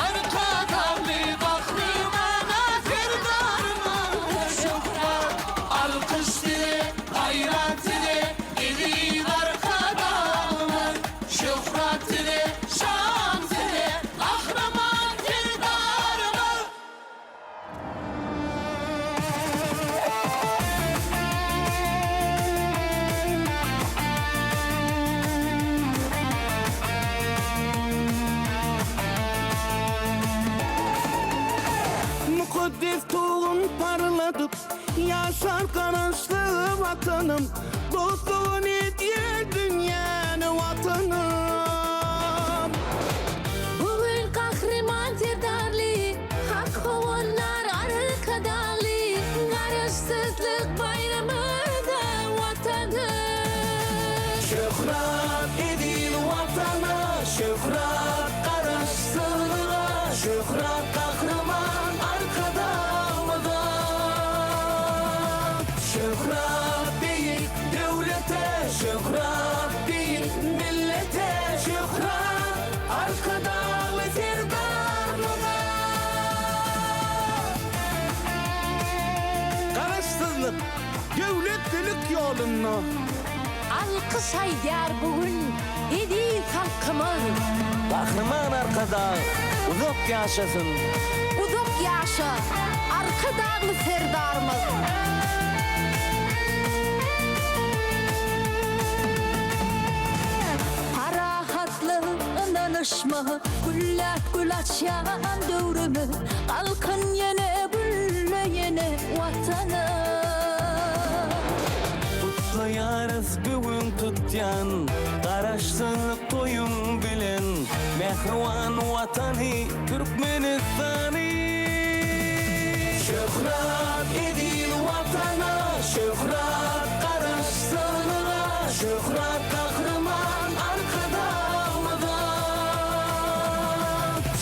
Arkadagly Gahrymana Serdarymyza şöhrat. Alkyş size, gaýrat size, eziz Arkadagymyz. Şöhrat size, şan size, Gahryman Serdarymyz! Mukaddes Tuguň parladyp, Ýaşar Garaşsyz Watanym, Dostlugyny edýär dünýäni Watanym. Bu gün Gahryman Serdarly, Hak howandar Arkadagly, Garaşsyzlyk baýramyda Watanym. Şöhrat eziz Watana, şöhrat Garaşsyzlyga, şöhrat Gahryman Arkadagymyza. Şöhrat beýik döwlete, şöhrat beýik millete, şöhrat Arkadagly Serdarymyza! Garaşsyzlyk, döwletlilik ýolunda. Alkyş aýdýar bu gün eziz halkymyz. Gahryman Arkadag uzak ýaşasyn! Uzak ýaşa, Arkadagly Serdarymyz! Parahatlyk, ynanyşma, gülläp gül açýan döwrümiz, Galkyn ýene, gülle ýene, Watanym! Gutlaýarys bu gün tutýan Garaşsyzlyk toýuň bilen Mähriban Watany Türkmenistany! Şöhrat eziz Watana, şöhrat Garaşsyzlyga, şöhrat Gahryman Arkadagymyza!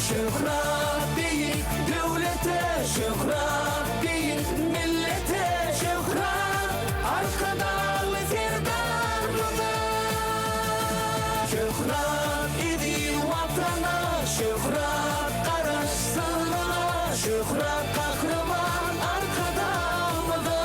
Şöhrat beýik döwlete, şöhrat beýik millete, şöhrat Arkadagly Serdarymyza! Şöhrat eziz Watana, şöhrat Garaşsyzlyga, şöhrat Gahryman Arkadagymyza!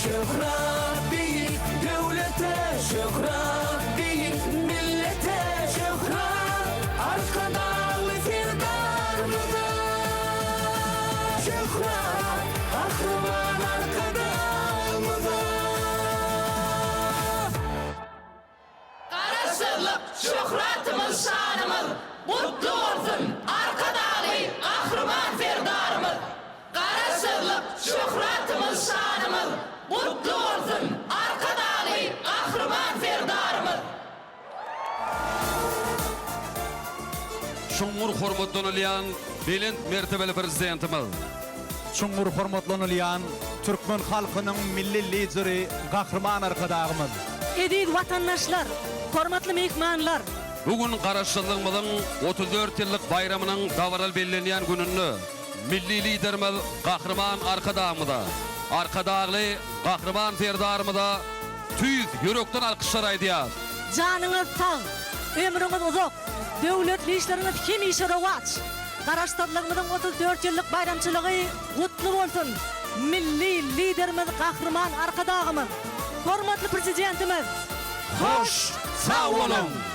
Şöhrat beýik döwlete, şöhrat beýik millete, şöhrat Arkadagly Serdarymyza! Şöhrat Gahryman Arkadagymyza! Garaşsyzlyk şöhratymyz şanymyz Gutly bolsun Arkadagly Gahryman Serdarymyz Garaşsyzlyk şöhratymyz şanymyz. hormatlanylýan belent mertebeli Prezidentimiz. Çuňňur hormatlanylýan türkmen halkynyň Milli Lideri Gahryman Arkadagymyz. Eziz watandaşlar, hormatly myhmanlar! Bu gün Garaşsyzlygymyzyň 34 ýyllyk baýramynyň dabaraly bellenýän gününde Milli Liderimiz Gahryman Arkadagymyza, Arkadagly Gahryman Serdarymyza tüýs ýürekden alkyşlar aýdýarys. Janyňyz sag, ömrüňiz uzak, döwletli işleriňiz hemişe rowaç! Garaşsyzlygymyzyň 34 ýyllyk baýramçylygy gutly bolsun! Milli Liderimiz Gahryman Arkadagymyz, hormatly Prezidentimiz Hoş sag boluň!